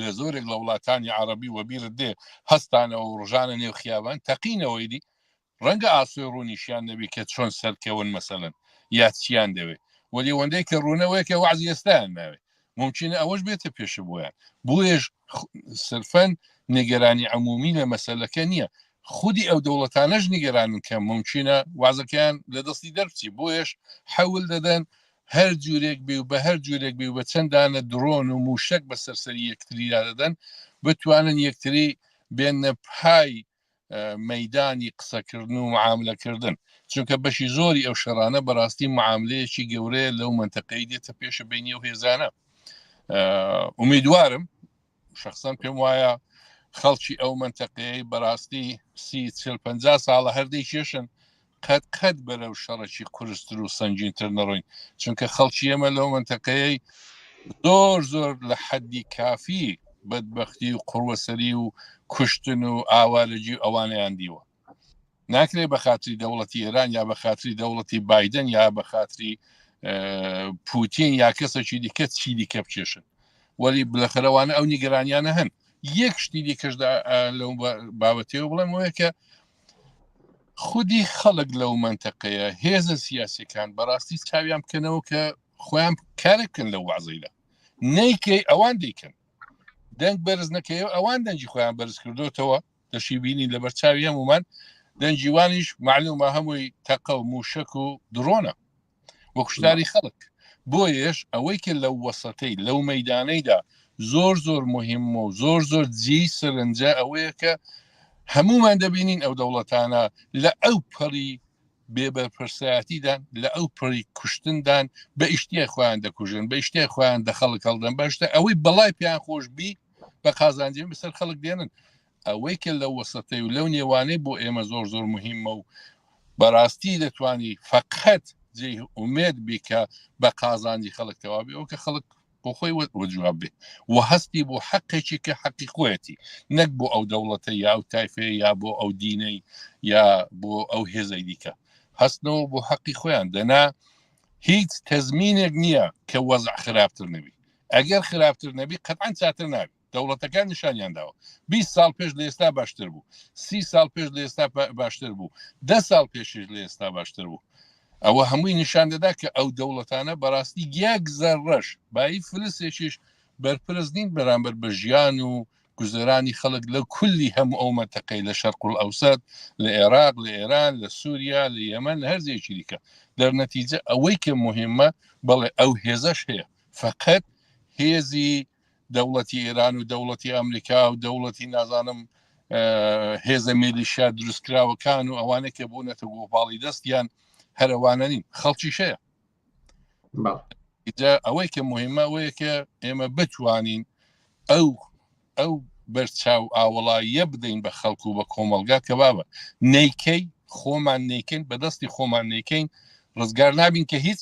لە زۆرێک لە وڵاتانی عەڕەبی وەبیرت دێ هەستانەوە و ڕژانە نێو خیابان تەقینەوەی دی، ڕەنگە ئاسۆی ڕوونیشیان نەبی کە چۆن سەرکەون مەسەلەن یا چیان دەوێ، وەلی ئەوەندەی کە ڕوونەوەیە کە وەعزی ئێستایان ناوێ، مومکینە ئەوەش بێتە پێشە بۆیان. بۆیەش سرفەن نیگەرانی عمومی لە مەسەلەکە نییە، خودی ئەو دەوڵەتانەش نیگەرانن کە مومکینە وازەکەیان لە دەستی دەربچی، بۆیەش حەول دەدەن هەر جورێک بێ و بە هەر جورێک بێ و بە چەند دانە درۆن و موشەک بە سەر سەری یەکتریدا دەدەن بتوانن یەکتری بێنە پای مەدانی قسەکردن و معاملەکردن، چونکە بەشی زۆری ئەو شەڕانە بەڕاستی معاملەیەکی گەورەیە لەو منتەقەی دێتە پێشە بینی و هێزانە. ئومیدوارم، شخصەن پێم وایە خەڵکی ئەو منتەقەیە بەڕاستی سی چل پ ساڵە هەردەی کێشن، قەت قەت بەرەو شەڕێکی قورستر و سەنگینتر نەڕۆین، چونکە خەڵکی ئێمە لەو منتەقەیەی زۆر زۆر لە حەدی کافی بەدبەختی و قوڕوەسەری و کوشتن و ئاوارەگی و ئەوانەیان دیوە. ناکرێت بە خاتری دەوڵەتی ئێران یا بە خاتری دەوڵەتی بایدن یا بە خاتری پوتین یا کەسێکی دیکە چی دیکە بکێشن، وەلی بلەخەرەوانە ئەو نیگەرانیانە هەن. یەک شتی دیکەشدا لەو بابەتەوە بڵێم وەیە کە خودی خەڵک لەو مەنتەقەیە هێزە سیاسەکان بەڕاستی چاویان بکەنەوە کە خۆیان کارێک بکەن لەو وازەیدا، نیکەی ئەوان دیکەن دەنگ بەرز نەکەیەوە، ئەوان دەنگی خۆیان بەرز کردوتەوە، دەشی بینین لەبەر چاوی هەمومان، دەنگی وانیش معلومە هەمووی تەقە و موشک و درۆنە و کوشتاری خەڵک. بۆیەش ئەوەی کە لەو وەسەتەی لەو مەدانەیدا زۆر زۆر مهم و زۆر زۆر جێی سەرنجە ئەوەیە کە هەمومان دەبینین ئەو دەوڵەتانە لە ئەو پەڕی بێبەرپرسایەتیدان، لە ئەو پڕی کوشتندان، بە ئیشتیای خۆیان دەکوژن، بە ئیشتیای خۆیان دەخەڵک هەڵدەن، بەشتە ئەوەی بەڵای پێیان خۆش بی بە قازانجی بەسەر خەڵک دێنن. ئەوەی کە لەو وەسەتەی و لەو نێوانەی بۆ ئێمە زۆر زۆر مهمە و بەڕاستی دەتوانی فەقەت جێی ئومێد بی کە بە قازانجی خەڵک تەواوی ئەو کە خەڵک بۆ خۆی وەجواب بێ و هەستی بۆ حەقێکی کە حەقی خۆیەتی، نەک بۆ ئەو دەوڵەتە یا ئەو تایفەیە یا بۆ ئەو دینەی یا بۆ ئەو هێزەی دیکە، هەستنەوە بۆ حەقی خۆیان. دەنا هیچ تەزمینێک نییە کە وەزع خراپتر نەبی. ئەگەر خراپتر نەبی قەتعەن چاتر نابی. دەوڵەتەکان نیشانیان داوە 20 ساڵ پێش لە ئێستا باشتر بوو سی ساڵ پێش لە ئێستا باشتر بوو ده ساڵ پێشیش لە ئێستا باشتر بوو ئەوە هەمووی نیشان دەدا کە ئەو دەوڵەتانە بەڕاستی یەک زەڕەش بایی فلسێکیش بەرپرس نین بەرامبەر بە ژیان و گوزەرانی خەڵک لە کولی هەموو ئەو مەنتەقەی لە شەرق ئەوسەت لە عێراق لە ئێران لە سووریا لە یەمەن لە هەر جێیەکی دیکە دەرنەتیجە ئەوەی کە مهمە بەڵێ ئەو هێزەش هەیە فقط هێزی دەوڵەتی ئێران و دەوڵەتی ئەمریکا و دەوڵەتی نازانم هێزە میلیشیا دروستکراوەکان و ئەوانە کە بوونەتە گۆپاڵی دەستیان هەرەوانە نین خەڵکیش هەیە ئەوەی کە مهمە ئەوەیە کە ئێمە بتوانین ئەو ئەو بەرچاو ئاوەڵاییە بدەین بە خەڵک و بە کۆمەڵگا کە بابە نیکەی خۆمان نیکەین بەدەستی خۆمان نیکەین ڕزگار نابین کە هیچ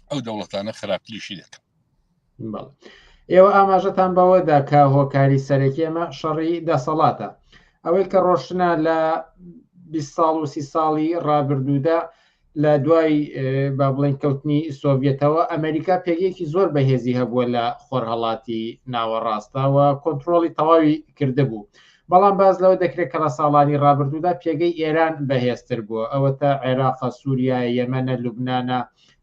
ئەو دەوڵەتانە خراپتریشی دەکەن. ئێوە ئاماژەتان بەوەدا کە هۆکاری سەرەکی ئەمە شەڕی دەسەڵاتە ئەوەی کە ڕۆشنە لە 20 ساڵ و سی ساڵی ڕابردوودا لە دوای با بڵێن کەوتنی سۆڤەتەوە ئەمریکا پێگەیەکی زۆر بەهێزی هەبووە لە خۆرهەڵاتی ناوەڕاستەوە کۆنتترۆڵی تەواوی کردبوو بەڵام باس لەوە دەکرێت کە لە ساڵانی ڕابردوودا پێگەی ئێران بەهێزتر بووە، ئەوەتا عێراقە، سووریایە، یەمەنە، لوبنانە،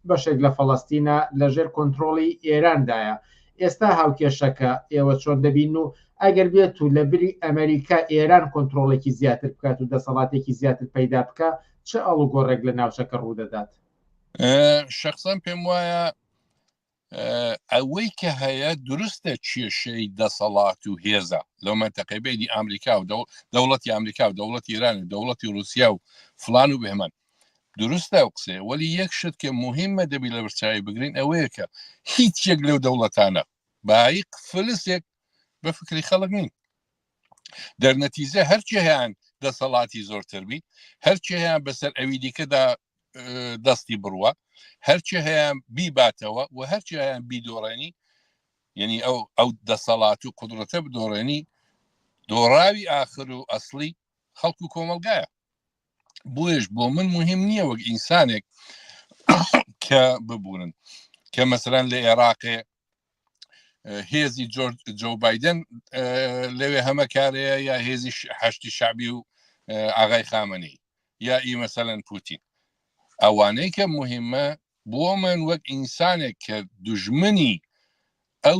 بەشێک لە فەڵەستینە لەژێر کۆنترۆڵی ئێراندایە. ئێستا هاوکێشەکە ئێوە چۆن دەبینن و ئەگەر بێت و لە بری ئەمەریکا ئێران کۆنترۆڵێکی زیاتر بکات و دەسەڵاتێکی زیاتر پەیدا بکا چ ئاڵوگۆڕێک لە ناوچەکە ڕوودەدات؟ شەخسەن پێم وایە ئەوەی کە هەیە دروستە کێشەی دەسەڵات و هێزە لەو مەنتەقەی بینی ئەمریکا و دەوڵەتی ئەمریکا و دەوڵەتی ئێران و دەوڵەتی رووسیا و فلان و بهمان دروستە و قسەیە وەلی یەک شت کە مهمە دەبی لە بەرچاوی بگرین ئەوەیە کە هیچ یەک لەو دەوڵەتانە بایق فلسێک بە فکری خەڵک نین دەرنەتیجە هەرچی هەیان دەسەڵاتی زۆرتر بی هەرچی هەیان بەسەر ئەوی دیکەدا دەستی بڕوە هەرچی هەیە بیباتەوە و هەرچی هەیە بیدۆڕێنی یعنی ئەو ئەو دەسەڵات و قدرەتە بدۆڕێنی دۆڕاوی ئاخر و ئەسڵی خەڵک و کۆمەلگایە بۆیش بۆ من مهم نییە وەک ئینسانێک کە ببورن کە مەسەرەن لە عێراقێ هێزی جۆ بایدن لەوێ هەمە کارەیە یا هێزی حەشتی شعبی و ئاغای خامنەی یا ئی مەسەلەن پوتین ئەوانەی کە مهمە بۆ من وەک ئینسانێک کە دژمنی ئەو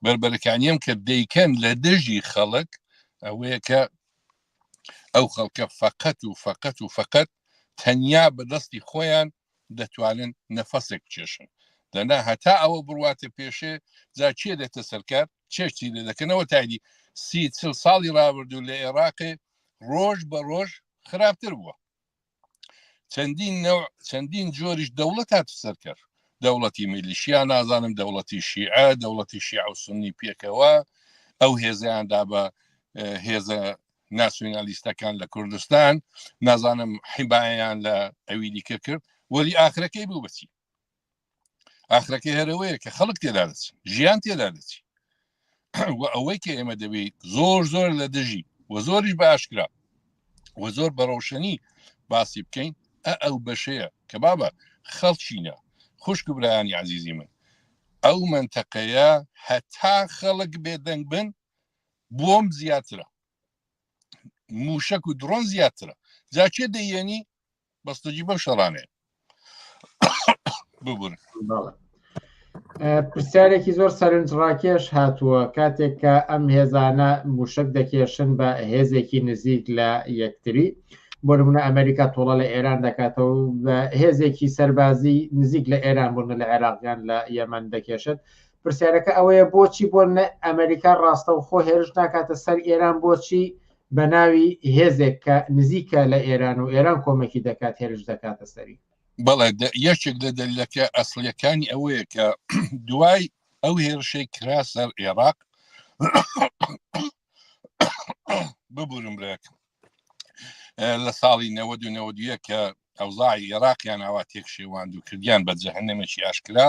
بربەرەکانیم کە دەیکەن لە دژی خەڵک ئەوەیە کە ئەو خەڵکە فقط و فقط و فقط تەنیا بەدەستی خۆیان دەتوانن نەفەسێک بکێشن دەنا هەتا ئەوە بڕواتە پێشێ جا کێ دێتە سەرکار چێشتی لێ دەکەنەوە تایدی سی چل ساڵی ڕابردوو لە عێراقێ ڕۆژ بە ڕۆژ خراپتر بووە چەندین نەوع چەندین جۆریش دەوڵەت هاتە سەرکار دەوڵەتی میلیشیا نازانم دەوڵەتی شیعە دەوڵەتی شیعە و سنی پێکەوە ئەو هێزیان دا بە هێزە ناسیۆنالیستەکان لە کوردستان نازانم حیبایان لە ئەوی دیکە کرد وەلی ئاخرەکەی بوو بەچی ئاخرەکەی هەرەوەیە کە خەڵک تێدا دەچن ژیان تێدا دەچی و ئەوەی کە ئێمە دەبێت زۆر زۆر لە دژی و زۆریش بە ئاشکرا و زۆر بە ڕەوشەنی باسی بکەین ئە ئەو بەشەیە کە بابە خەڵچینە خوشک و برایانی عزیزی من ئەو منتەقەیە هەتا خەڵک بێدەنگ بن بۆم زیاترە موشک و درۆن زیاترە جا کێ دەیەنی بەستەجی بەو شەڕانەیە ببورن پرسیارێکی زۆر سەرنجڕاکێش هاتووە کاتێک کە ئەم هێزانە موشک دەکێشن بە هێزێکی نزیک لە یەکتری بۆ نمونە ئەمریکا تۆڵە لە ئێران دەکاتەوە بە هێزێکی سەربازی نزیک لە ئێران بوون لە عێراقیان لە یەمەن دەکێشن پرسیارەکە ئەوەیە بۆچی بۆ ئەمریکا ڕاستەوخۆ هێرش ناکاتە سەر ئێران بۆچی بە ناوی هێزێک کە نزیکە لە ئێران و ئێران کۆمەکی دەکات هێرش دەکاتە سەری؟ بەڵێ یەکێک لە دەلیلەکە ئەسڵیەکانی ئەوەیە کە دوای ئەو هێرشەی کرا سەر عێراق ببورم برایەکەم لە ساڵی 1991 کە ئەوزاعی عێراقیان ئاوا تێک شێواند و کردیان بە جەهەنەمێکی ئاشکرا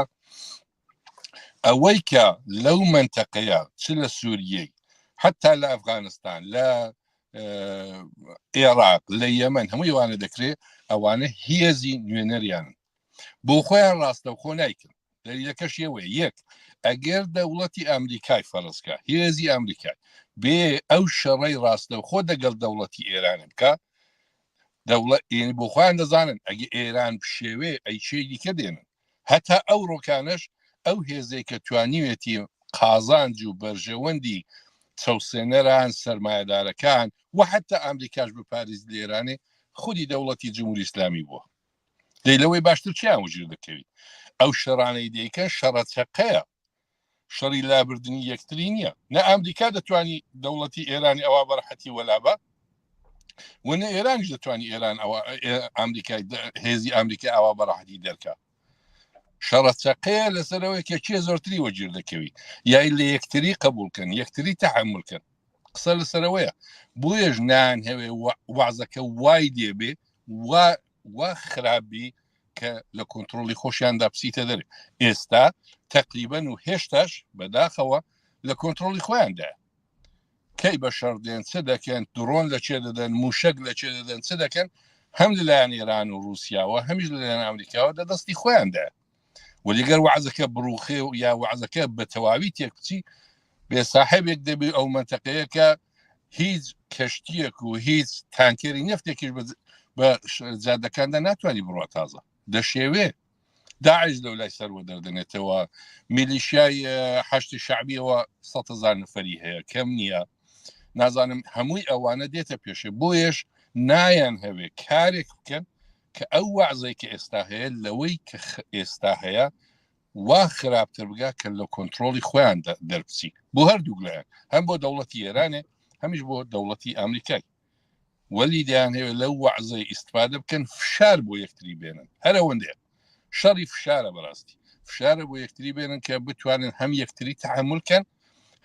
ئەوەی کە لەو منتەقەیە چ لە سووریەی حتا لە ئەفغانستان لە عێراق لە یەمەن هەموو ئەوانە دەکرێت ئەوانە هێزی نوێنەریان بۆ خۆیان ڕاستەوخۆ نایکن. دەلیلەکەش ئەوەیە یەک ئەگەر دەوڵەتی ئەمریکای فەرزکە هێزی ئەمریکای بێ ئەو شەڕەی ڕاستەوخۆ دەگەڵ دەوڵەتی ئێران بکە دەوڵەت یعنی بۆ خۆیان دەزانن ئەگە ئێران بشێوێ ئەی چێ دیکە دێنن هەتا ئەو ڕۆکانەش ئەو هێزێک کە توانیوێتی قازانج و بەرژەوەندی چەوسێنەران سەرمایەدارەکان و حتا ئەمریکاش بپاریز لە ئێرانێ خودی دەوڵەتی جمهوری ئیسلامی بووە دەی لەوەی باشتر چیان وەژیر دەکەوی ئەو شەڕانەی دیکە شەڕە چەقەیە شەڕی لابردنی یەکتری نییە نە ئەمریکا دەتوانی دەوڵەتی ئێرانی ئەوە بەرحەتی وەلابە و نە ئێرانیش دەتوانی ئێران ئەوە ئەمریکای هێزی ئەمریکا ئەوە بەڕەحەتی دەرکە شەڕە چەقەیە لەسەرەوەی کە کێ زۆرتری وەگیر دەکەوی یای لە یەکتری قبولکەن یەکتری تەحملکەن قسە لەسەرەوەیە بۆیەش نان هەوێ وازەکە وای دێبێ وا وا خراپبی کە لە کۆنتترۆلی خۆشیاندا بچیتە دەرێ ئێستا تقریبن و هێشتاش بەداخەوە لە کۆنتترۆلی خۆیاندا کەی بە شەڕ دێن چ دەکەن درۆن لە چێ دەدەن موشک لە چێ دەدەن چ دەکەن هەم لەلایەن ئێران و رووسیاوە هەمیش لەلایەن ئەمریکاوە دە دەستی خۆیاندا وەلیگەر وعزەکە بڕوخێ و یا وعزەکە بە تەواوی تێک بچی بێ ساحێبێک دەبی ئەو منتەقەیە کە هیچ کەشتیەک و هیچ تانکێری نەفتێکیش بە جادەکاندا ناتوانانی بڕات تازە دەشێوێ داعش لەو لای سەروە دەردەنێتەوە میلیشیای حەشتی شعبیەوە سەهزار نفەری هەیە کەم نییە نازانم هەمووی ئەوانە دێتە پێشێ بۆیەش نایان هەوێ کارێک بکەن کە ئەو وەعزەی کە ئێستا هەیە لەوەی کە ئێستا هەیە وا خراپتر بگا کە لە کۆنتترۆلی خۆیان دەربچی بۆ هەردوو لایەن هەم بۆ دەوڵەتی ئێرانێ هەمیش بۆ دەوڵەتی ئەمریکای وەلی دەیان هەیە لەو وەعزەی ئیسفادە بکەن فشار بۆ یەکتری بێنن هەرەوەندێ شەڕی فشارە بەڕاستی فشارە بۆ یەکتری بێنن کە بتوانن هەم یەکتری تحمل کەن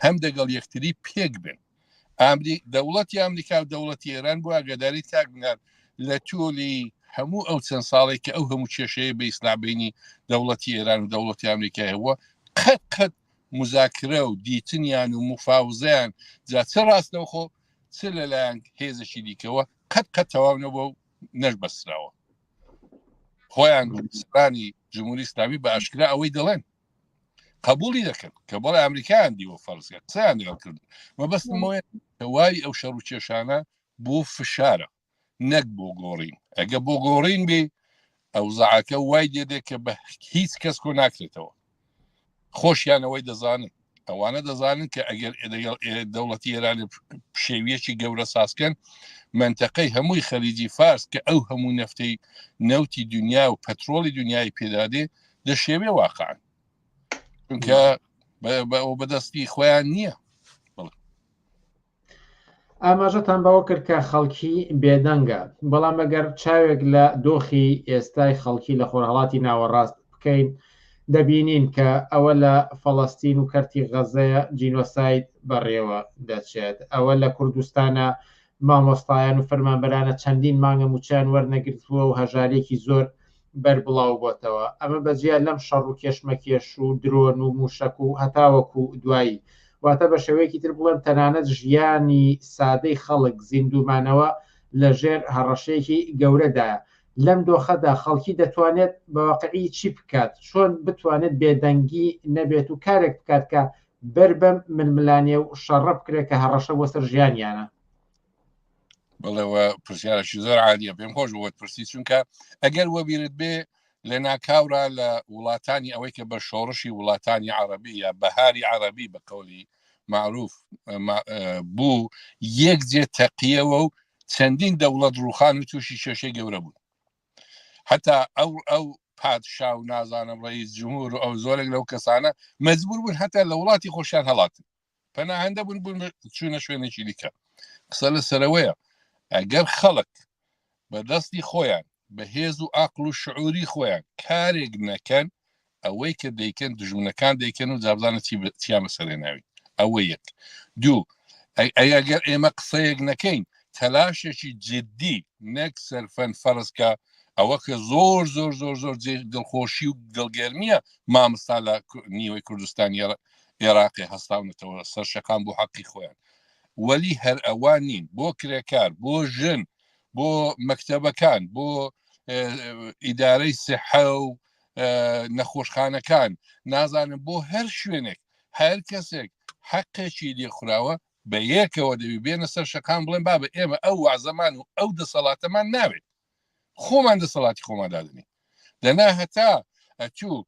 هەم دەگەڵ یەکتری پێک بن ئامری دەوڵەتی ئەمریکا و دەوڵەتی ئێران بۆ ئاگاداری کاک بنار لە تۆلی هەموو ئەو چەند ساڵێک کە ئەو هەموو کێشەیە بە ئیسلابینی دەوڵەتی ئێران و دەوڵەتی ئەمریکای هەبووە قەت قەت مزاکرە و دیتنیان و مفاوزیان جا چ ڕاستەوخۆ چ لەلایەن هێزێکی دیکەوە قەت قەت تەواو نەبووە و نەشبەستراوە خۆیان سرانی جمهوری ئیسلامی بە ئاشکرا ئەوەی دەڵێن قبولی دەکەن کە بەڵێ ئەمریکایان دیوە فەرزکە قسەیان لەگەڵ کرد مەبەستمەوەی وای ئەو شەڕ و کێشانە بۆ فشارە نەک بۆ گۆڕین ئەگە بۆ گۆڕین بێ ئەو زعاکە وای دێدێ کە بە هیچ کەس کۆ ناکرێتەوە خۆشیانەوەی دەزانن ئەوانە دەزانن کە ئەگەر لەگەڵ دەوڵەتی ئێرانی پشێویەکی گەورە سازکەن منتەقەی هەمووی خەلیجی فارس کە ئەو هەموو نەفتەی نەوتی دنیا و پەترۆڵی دنیای پێدادێ دەشێوێ واقعا چونکە بەدەستی خۆیان نییە ئاماژەتان بەوە کرد کە خەڵکی بێدەنگە، بەڵام ئەگەر چاوێک لە دۆخی ئێستای خەڵکی لە خۆرهەڵاتی ناوەڕاست بکەین، دەبینین کە ئەوە لە فەڵەستین و کەرتی غەزەیە جینۆساید بەڕێوە دەچێت، ئەوە لە کوردستانە مامۆستایان و فەرمانبەرانە چەندین مانگە مووچەیان وەرنەگرتووە و هەژارییەکی زۆر بەربڵاو بۆتەوە، ئەمە بەجیا لەم شەڕ و کێشمەکێش و درۆن و موشەک و هەتاوەکو دوایی. واتە بە شێوەیەکی تر بڵێم تەنانەت ژیانی سادەی خەڵک، زیندوومانەوە لە ژێر هەڕەشەیەکی گەورەدایە. لەم دۆخەدا خەڵکی دەتوانێت بە واقعی چی بکات؟ چۆن بتوانێت بێدەنگی نەبێت و کارێک بکات کە بەر بەم ململانێ و شەڕە بکرێت کە هەڕەشە بۆ سەر ژیانیانە؟ بەڵێ پرسیارێکی زۆر عالیە پێم خۆش بۆت پرسی چونکە ئەگەر وەبیرت بێ لە ناکاورا لە وڵاتانی ئەوەی کە بە شۆڕشی وڵاتانی عربی یا بەهاری عربی بە قەولی معروف بوو یەک جێ تەقیەوە و چەندین دەوڵەت ڕوخان و تووشی کێشەی گەورە بوون حتا ئەو ئەو پادشا و نازانم ڕئیس جمهور و ئەو زۆرێک لەو کەسانە مەجبور بوون هەتا لە وڵاتی خۆشیان هەڵاتن پەناهەندە بوون بوون چوونە شوێنێکی دیکە قسە لە سەرەوەیە ئەگەر خەڵک بە دەستی خۆیان بە هێز و ئاقل و شعوری خۆیان کارێک نەکەن ئەوەی کە دەیکەن دژمنەکان دەیکەن و جابزانە چی چیان بەسەرێ ناوی ئەوە یەک دوو ئەگەر ئێمە قسەیەک نەکەین تەلاشێکی جددی نەک سەرفەن فەرزکە ئەوە کە زۆر زۆر زۆر زۆر دڵخۆشی و دڵگەرمیە مامۆستا لە نیوەی کوردستانی عێراقی هەستاونەتەوە سەر شەقام بۆ حەقی خۆیان وەلی هەر ئەوان نین بۆ کرێکار بۆ ژن بۆ مەکتەبەکان بۆ ئیدارەی سحە و نەخۆشخانەکان نازانم بۆ هەر شوێنێک هەر کەسێک حەقێکی لێخوراوە بە یەکەوە دەبی بێنە سەر شەقام بڵێن بابە ئێمە ئەو وازەمان و ئەو دەسەڵاتەمان ناوێت خۆمان دەسەڵاتی خۆمان دادنی دەنا هەتا ئەچوو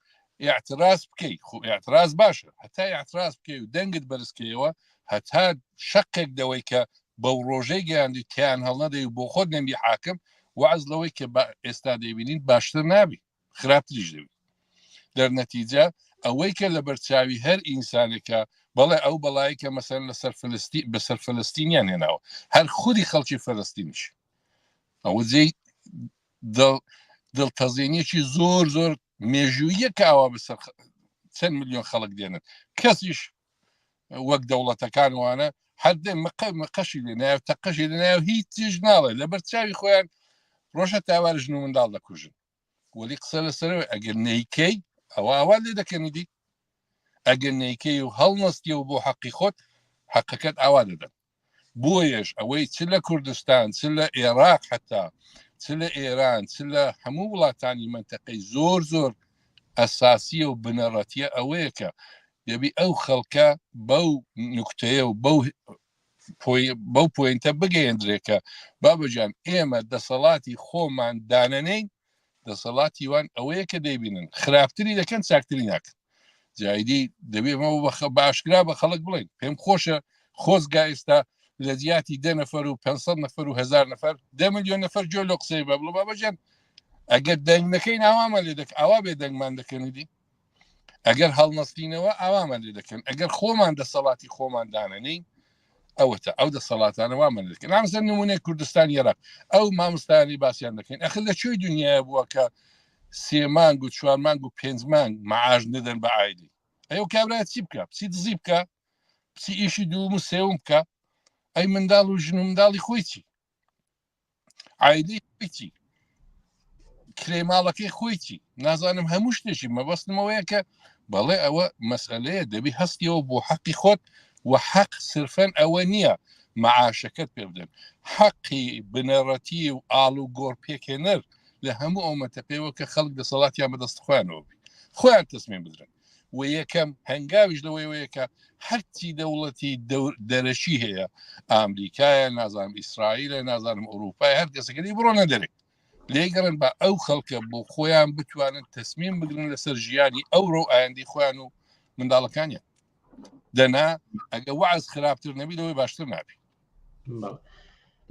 اعتراز بکەی خۆ اعتراز باشە هەتا اعتراز بکەی و دەنگت بەرزکەیەوە هەتا شەقێک دەوەی کە بەو ڕۆژەی گەیاندی تیان هەڵنەدەی و بۆ خۆت نەبی حاکم وعز لەوەی کە ئێستا دەیبینین باشتر نابی خراپتریش دەبی دەرنەتیجە ئەوەی کە لە بەرچاوی هەر ئینسانێکە بەڵێ ئەو بەڵایی کە مەسەن لەسەر فلستی بەسەر فلستینیان هێناوە هەر خودی خەڵکی فلستینیش ئەوە جێی دڵ دڵتەزێنیەکی زۆر زۆر مێژوویە کە ئاوا بەسەر چەند میلیۆن خەڵک دێنن کەسیش وەک دەوڵەتەکان وانە هەردێ مقە مقەشی لێ نایە تەقەشی لێ نایە هیچ چیش ناڵێ لەبەر چاوی خۆیان ڕۆژە تاوار ژن و منداڵ دەکوژن وەلی قسە لەسەرەوە ئەگەر نیکەی ئەوە ئاوا لێ دەکەنی دی ئەگەر نیکەی و هەڵنەستیەوە بۆ حەقی خۆت حەقەکەت ئاوا دەدەن بۆیەش ئەوەی چ لە کوردستان چ لە عێراق حتا چ لە ئێران چ لە هەموو وڵاتانی منتەقەی زۆر زۆر ئەساسیە و بنەڕەتیە ئەوەیە کە دەبی ئەو خەڵکە بەو نوکتەیە و بەو بەو پوینتە بگەیەندرێکە بابەجان ئێمە دەسەڵاتی خۆمان دانەنین دەسەڵاتی وان ئەوەیە کە دەیبینن خراپتری دەکەن چاکتری ناکەن جایدی دەبێ ئەمە باشکرا بە خەڵک بڵێن پێم خۆشە خۆزگا ئێستا لە جیاتی دە نەفەر و 500 نەفەر و هزار نەفەر دە میلیۆن نەفەر گوێ لە قسەی بە بڵێ بابەجان ئەگەر دەنگ نەکەین ئاوامان لێ دەک ئاوا بێ دەنگمان دەکەنی دی ئەگەر هەڵنەستینەوە ئاوامان لێ دەکەن ئەگەر خۆمان دەسەڵاتی خۆمان دانەنین ئەوەتە ئەو دەسەڵاتانە وامان دەکەن نامسە نمونەی کوردستان عێراق ئەو مامۆستایانی باسییان دەکەین ئەخر لە کوێی دنیاە بووە کە سێ مانگ و چوار مانگ و پێنج مانگ معاش ندەن بە ئایدی ئەو کابرا چی بکە بچی دزی بکە بچی ئیشی دووم و سێوم بکە ئەی منداڵ و ژن و منداڵی خۆی چی عیلی خۆی چی کرێ ماڵەکەی خۆی چی نازانم هەموو شتێکی مەبەستمەوەیە کە بەڵێ ئەوە مەسئلەیە دەبی هەستیەوە بۆ حەقی خۆت و حەق سرفەن ئەوە نییە معاشەکەت پێ بدەن حەقی بنەڕەتی و ئاڵ و گۆڕ پێکهێنەر لە هەموو ئەو مەتەقەیەوە کە خەڵک دەسەڵاتیان بەدەست خۆیانەوە بی خۆیان تەسمیم بدرن و یەکەم هەنگاویش لەوەیەوەیە کە هەرچی دەوڵەتی دەرەکی هەیە ئامریکایە نازانم ئیسرائیلە نازانم ئەوروپای هەر کەسەکەی بڕۆنە دەرێک لێگەڕن بە ئەو خەڵکە بۆ خۆیان بتوانن تەسمیم بگرن لەسەر ژیانی ئەوڕۆ ئایندەی خۆیان و منداڵەکانیان دەنا ئەگە وەعز خراپتر نەبی لەوەی باشتر نابی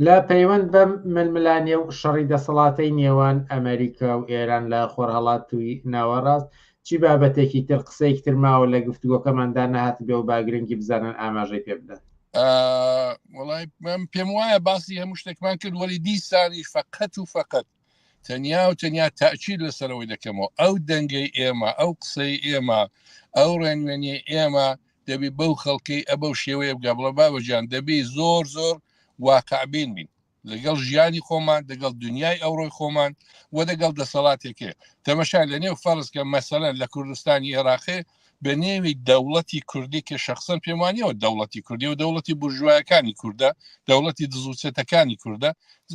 لە پەیوەند بە ململانێ و شەڕی دەسەڵاتەی نێوان ئەمریکا و ئێران لە خۆرهەڵاتوی ناوەڕاست چی بابەتێکی تر قسەیەکی تر ماوە لە گفتوگۆکەماندا نەهاتبێ و با گرنگی بزانن ئاماژەی پێ بدەن؟ وڵای من پێم وایە باسی هەموو شتێکمان کرد وەلی دیسانیش فقط و فقط تەنیا و تەنیا تاچیر لەسەرەوەی دەکەمەوە ئەو دەنگەی ئێمە ئەو قسەی ئێمە ئەو ڕێنوێنی ئێمە دەبی بەو خەڵکەی ئەبەو شێوەیە بگا بڵێ بابە گیان دەبی زۆر زۆر واقعبین بین لەگەڵ ژیانی خۆمان دەگەڵ دنیای ئەوڕۆی خۆمان و دەگەڵ دەسەڵاتێکێ تەمەشا لە نێو فەرز کە مەسەلەن لە کوردستانی عێراقێ بە نێوی دەوڵەتی کوردی کە شخصەن پێم وانیەوە دەوڵەتی کوردی و دەوڵەتی بورژوایەکانی کوردە دەوڵەتی دزوچەتەکانی کوردە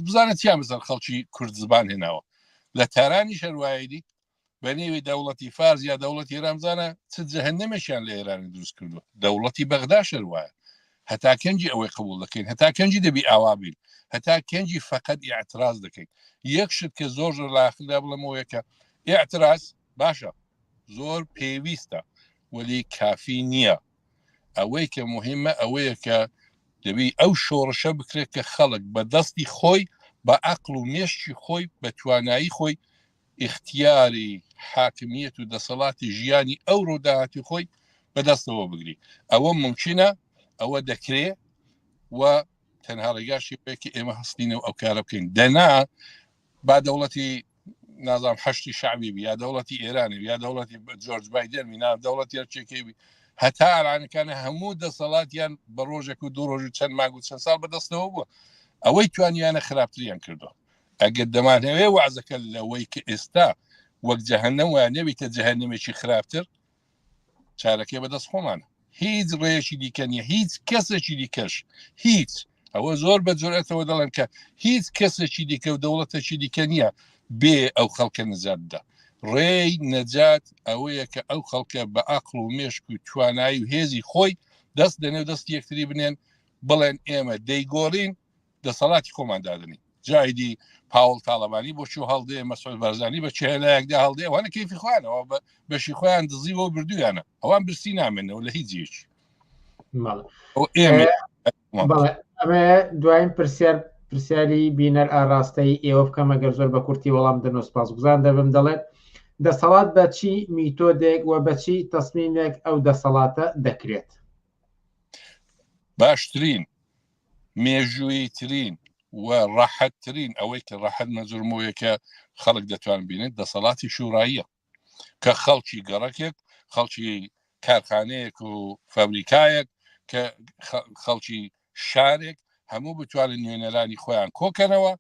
بزانە چیان بەسەر خەڵکی کورد زبان هێناوە لە تارانی شەروایدی بە نێوی دەوڵەتی فارس یا دەوڵەتی ئێران بزانە چ جەهەنەمێکیان لە ئێرانی دروست کردووە دەوڵەتی بەغدا شەر وایە هەتا کەنجی ئەوەی قبول دەکەین هەتا کەنجی دەبی ئاوا بین هەتا کەنجی فقط ئاعتراز دەکەین یەک شت کە زۆر زۆر لاخردا بڵێمەوە کە ئاعتراز باشە زۆر پێویستە وەلی کافی نییە ئەوەی کە مهمە ئەوەیە کە دەبی ئەو شۆڕشە بکرێت کە خەڵک بە دەستی خۆی بە عقل و مێشکی خۆی بە توانایی خۆی ئیختیاری حاکمیەت و دەسەڵاتی ژیانی ئەوڕۆ و داهاتوی خۆی بەدەستەوە بگری ئەوە مومکینە ئەوە دەکرێ و تەنها ڕێگاشی پێکی ئێمە هەستینەوە ئەو کارە بکەین دەنا با دەوڵەتی نازام حەشتی شعبی بی یا دەوڵەتی ئێرانی یا دەوڵەتی جۆرج بایدن بی نا دەوڵەتی هەرچێکی بی هەتا ئەرانەکانە هەموو دەسەڵاتیان بە ڕۆژێک و دوو ڕۆژ و چەند مانگ و چەند ساڵ بەدەستەوە بووە ئەوەی توانیانە خراپتریان کردووە ئەگەر دەمانهەوێ وەعزەکە لەوەی کە ئێستا وەک جەهەنەم وایە نەبیتە جەهەنەمێکی خراپتر چارەکەی بەدەست خۆمانە هیچ ڕێیەکی دیکە نییە هیچ کەسێکی دیکەش هیچ ئەوە زۆر بە جورئەتەوە دەڵێن کە هیچ کەسێکی دیکە و دەوڵەتێکی دیکە نییە بێ ئەو خەڵکە نجات بدە. ڕێی نەجات ئەوەیە کە ئەو خەڵکە بە ئەقڵ و مێشک و توانایی و هێزی خۆی دەست لەنێو دەستی یەکتری بنێن بڵێن ئێمە دەیگۆڕین دەسەڵاتی خۆمان دادەنین جایدی پاوڵ تاڵەبانی بۆ چوو هەڵدێ مەسعود بارزانی بە چێلایەکدا هەڵدێ ئەوانە کەیفی خۆیانەوە بەشی خۆیان دزیوە و بردوویانە ئەوان برسی نامێنەوە لە هیچ جێکی ئەمە دوایین پرسیار پرسیاری بینەر ئاراستەی ئێوە بکەم ئەگەر زۆر بە کورتی وەڵام دەن و سپاسگوزان دەبم دەڵێت دەسەڵات بە چی میتۆدێک و بە چی تەسمیمێک ئەو دەسەڵاتە دەکرێت؟ باشترین مێژوویترین و ڕەحەتترین ئەوەی کە ڕەحەت مەزورمەوەیە کە خەڵک دەتوان بینن دەسەڵاتی شوڕاییە کە خەڵکی گەڕەکێک خەڵکی کارخانەیەک و فابریکایەک کە خەڵکی شارێک هەموو بتوانن نوێنەرانی خۆیان کۆکەنەوە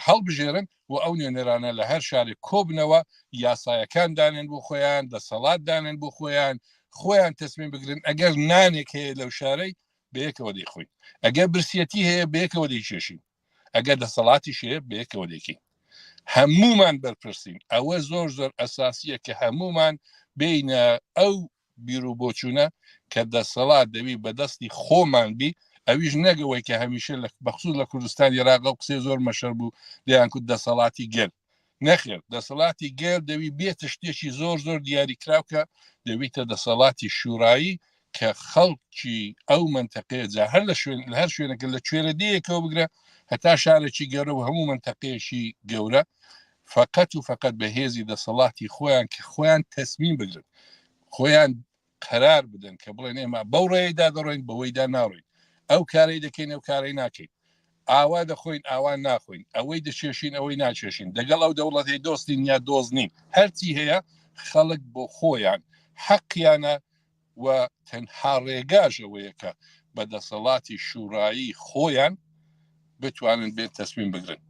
هەڵبژێرن و ئەو نوێنەرانە لە هەر شارێک کۆبنەوە یاسایەکان دانێن بۆ خۆیان دەسەڵات دانێن بۆ خۆیان خۆیان تەسمیم بگرن ئەگەر نانێک هەیە لەو شارەی بەیەکەوە دەیخۆین ئەگەر برسیەتی هەیە بەیەکەوە دەیکێشین ئەگەر دەسەڵاتیش هەیە بەیەکەوە دەیکەین هەمومان بەرپرسین ئەوە زۆر زۆر ئەساسیە کە هەمومان بینە ئەو بیر و بۆچوونە کە دەسەڵات دەبی بەدەستی خۆمان بی ئەویش نەگەوەی کە هەمیشە لە بەخصوص لە کوردستانی ڕاقە و قسەی زۆر مەشەر بوو دەیان کوت دەسەڵاتی گەل نەخێر دەسەڵاتی گەل دەوی بێتە شتێکی زۆر زۆر دیاریکراو کە دەبیتە دەسەڵاتی شوورایی کە خەڵکی ئەو منتەقەیە جا هەر لە شوێن لە هەر شوێنەکە لە کوێرە دێیەکەوە بگرە هەتا شارێکی گەورە و هەموو منتەقەیەکی گەورە فقط و فقط بە هێزی دەسەڵاتی خۆیان کە خۆیان تەسمیم بگرن خۆیان قەرار بدەن کە بڵێن ئێمە بەو ڕێیدا دەڕۆین بەوەیدا ناڕۆین ئەو کارەی دەکەین ئەو کارەی ناکەین ئاوا دەخۆین ئاوا ناخۆین ئەوەی دەچێشین ئەوەی ناچێشین دەگەڵ ئەو دەوڵەتی دۆستین یا دۆست نین هەرچی هەیە خەڵک بۆ خۆیان حەقیانە و تەنها ڕێگاش ئەوەیە کە بە دەسەڵاتی شوڕایی خۆیان بتوانن بێن تەسمیم بگرن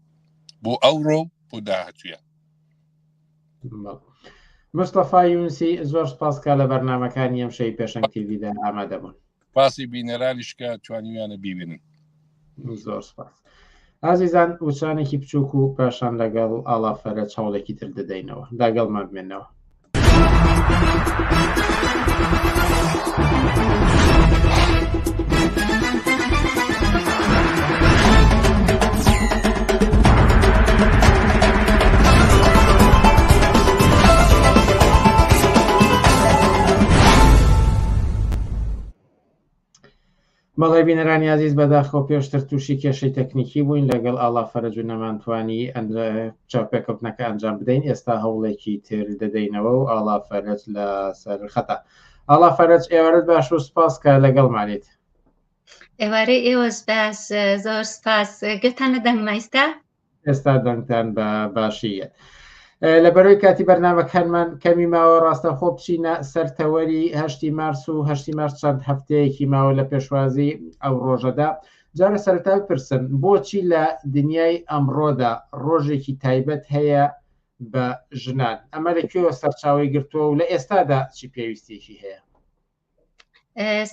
بۆ ئەوڕۆ و بۆ داهاتویان. مستەفا یونسی زۆر سپاس کە لە بەرنامەکانی ئەم شەوی پێشەنگ تیڤیدا ئامادە بوون. سپاسی بینەرانیش کە توانیویانە بیبینن. زۆر سپاس. ئازیزان وچانێکی بچووک و پاشان لەگەڵ ئاڵا فەرەج هەوڵێکی تر دەدەینەوە. لەگەڵمان بمێنەوە. بەڵێ بینەرانی ئازیز بەداخەوە پێشتر تووشی کێشەی تەکنیکی بووین لەگەڵ ئاڵا فەرەج و نەمانتوانی چاوپێکەوتنەکە ئەنجام بدەین ئێستا هەوڵێکی تر دەدەینەوە و ئاڵا فەرەج لەسەر خەتە ئاڵا فەرەج ئێوارەت باش و سپاس کە لەگەڵمانیت ئێوارەی ئێوەش باش زۆر سپاس گوێتان لە دەنگمە ئیستا؟ ئێستا دەنگتان بە باشیە لە بەرەوەی کاتی بەرنمەکانمان کەمی ماوە ڕاستەخۆ بچینە سەر تەوەری هەشتی مارس و هەشتی مارس چەند هەفتەیەکی ماوە لە پێشوازی ئەو ڕۆژەدا جارە سەرەتا بپرسم بۆچی لە دنیای ئەمڕۆدا ڕۆژێکی تایبەت هەیە بە ژنان ئەمە لە کوێوە سەرچاوی گرتووە و لە ئێستادا چی پێویستێکی هەیە؟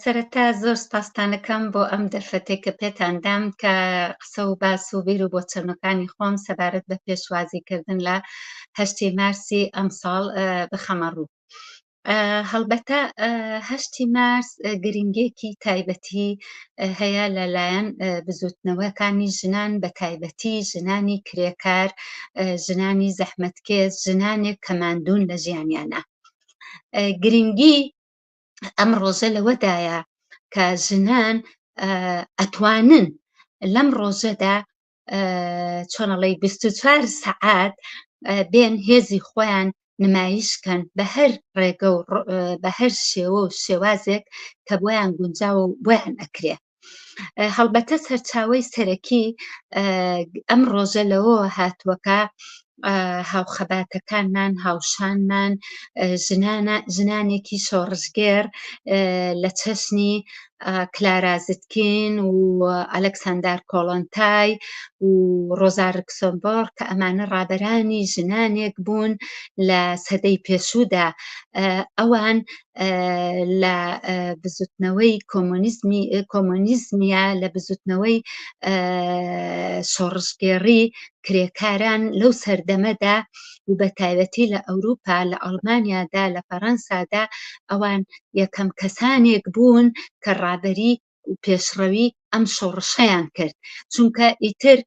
سەرەتا زۆر سپاستانەکەم بۆ ئەم دەرفەتێک کە پێتان دام کە قسە و باس و بیر و بۆچەنەکانی خۆم سەبارەت بە پێشوازیکردن لە هەشتی مارسی ئەمساڵ بخەمە ڕوو. هەڵبەتە هەشتی مارس گرنگێکی تایبەتی هەیە لەلایەن بزوتنەوەکانی ژنان بە تایبەتی ژنانی کرێکار ژنانی زەحمەتکێش ژنانێک کە ماندوون لە ژیانیانە گرنگی ئەم ڕۆژە لەوەدایە کە ژنان ئەتوانن لەم ڕۆژەدا چۆنەڵی 24 سەعات بێن هێزی خۆیان نمایشکەن بە هەر ڕێگە و بە هەر شێوە و شێوازێک کە بۆیان گونجاوە و بۆیان ئەکرێ هەڵبەتە سەرچاوەی سەرەکی ئەم ڕۆژە لەوەوە هاتووەکە هاوخەباتەکانمان هاوشانمان ژنانە ژنانێکی شۆڕشگێر لە چەشنی کلارا زتکین و ئەلکسەندار کۆڵۆنتای و ڕۆزا رکسۆنبۆر کە ئەمانە ڕابەرانی ژنانێک بوون لە سەدەی پێشوودا ئەوان لە بزوتنەوەی کۆمۆنیزمی کۆمۆنیزمیە لە بزوتنەوەی شۆڕشگێڕی کرێکاران لەو سەردەمەدا و بە تایبەتی لە ئەوروپا لە ئەڵمانیادا لە فەرەنسادا ئەوان یەکەم کەسانێک بوون کە ڕابەری و پێشڕەوی ئەم شۆڕشەیان کرد چونکە ئیتر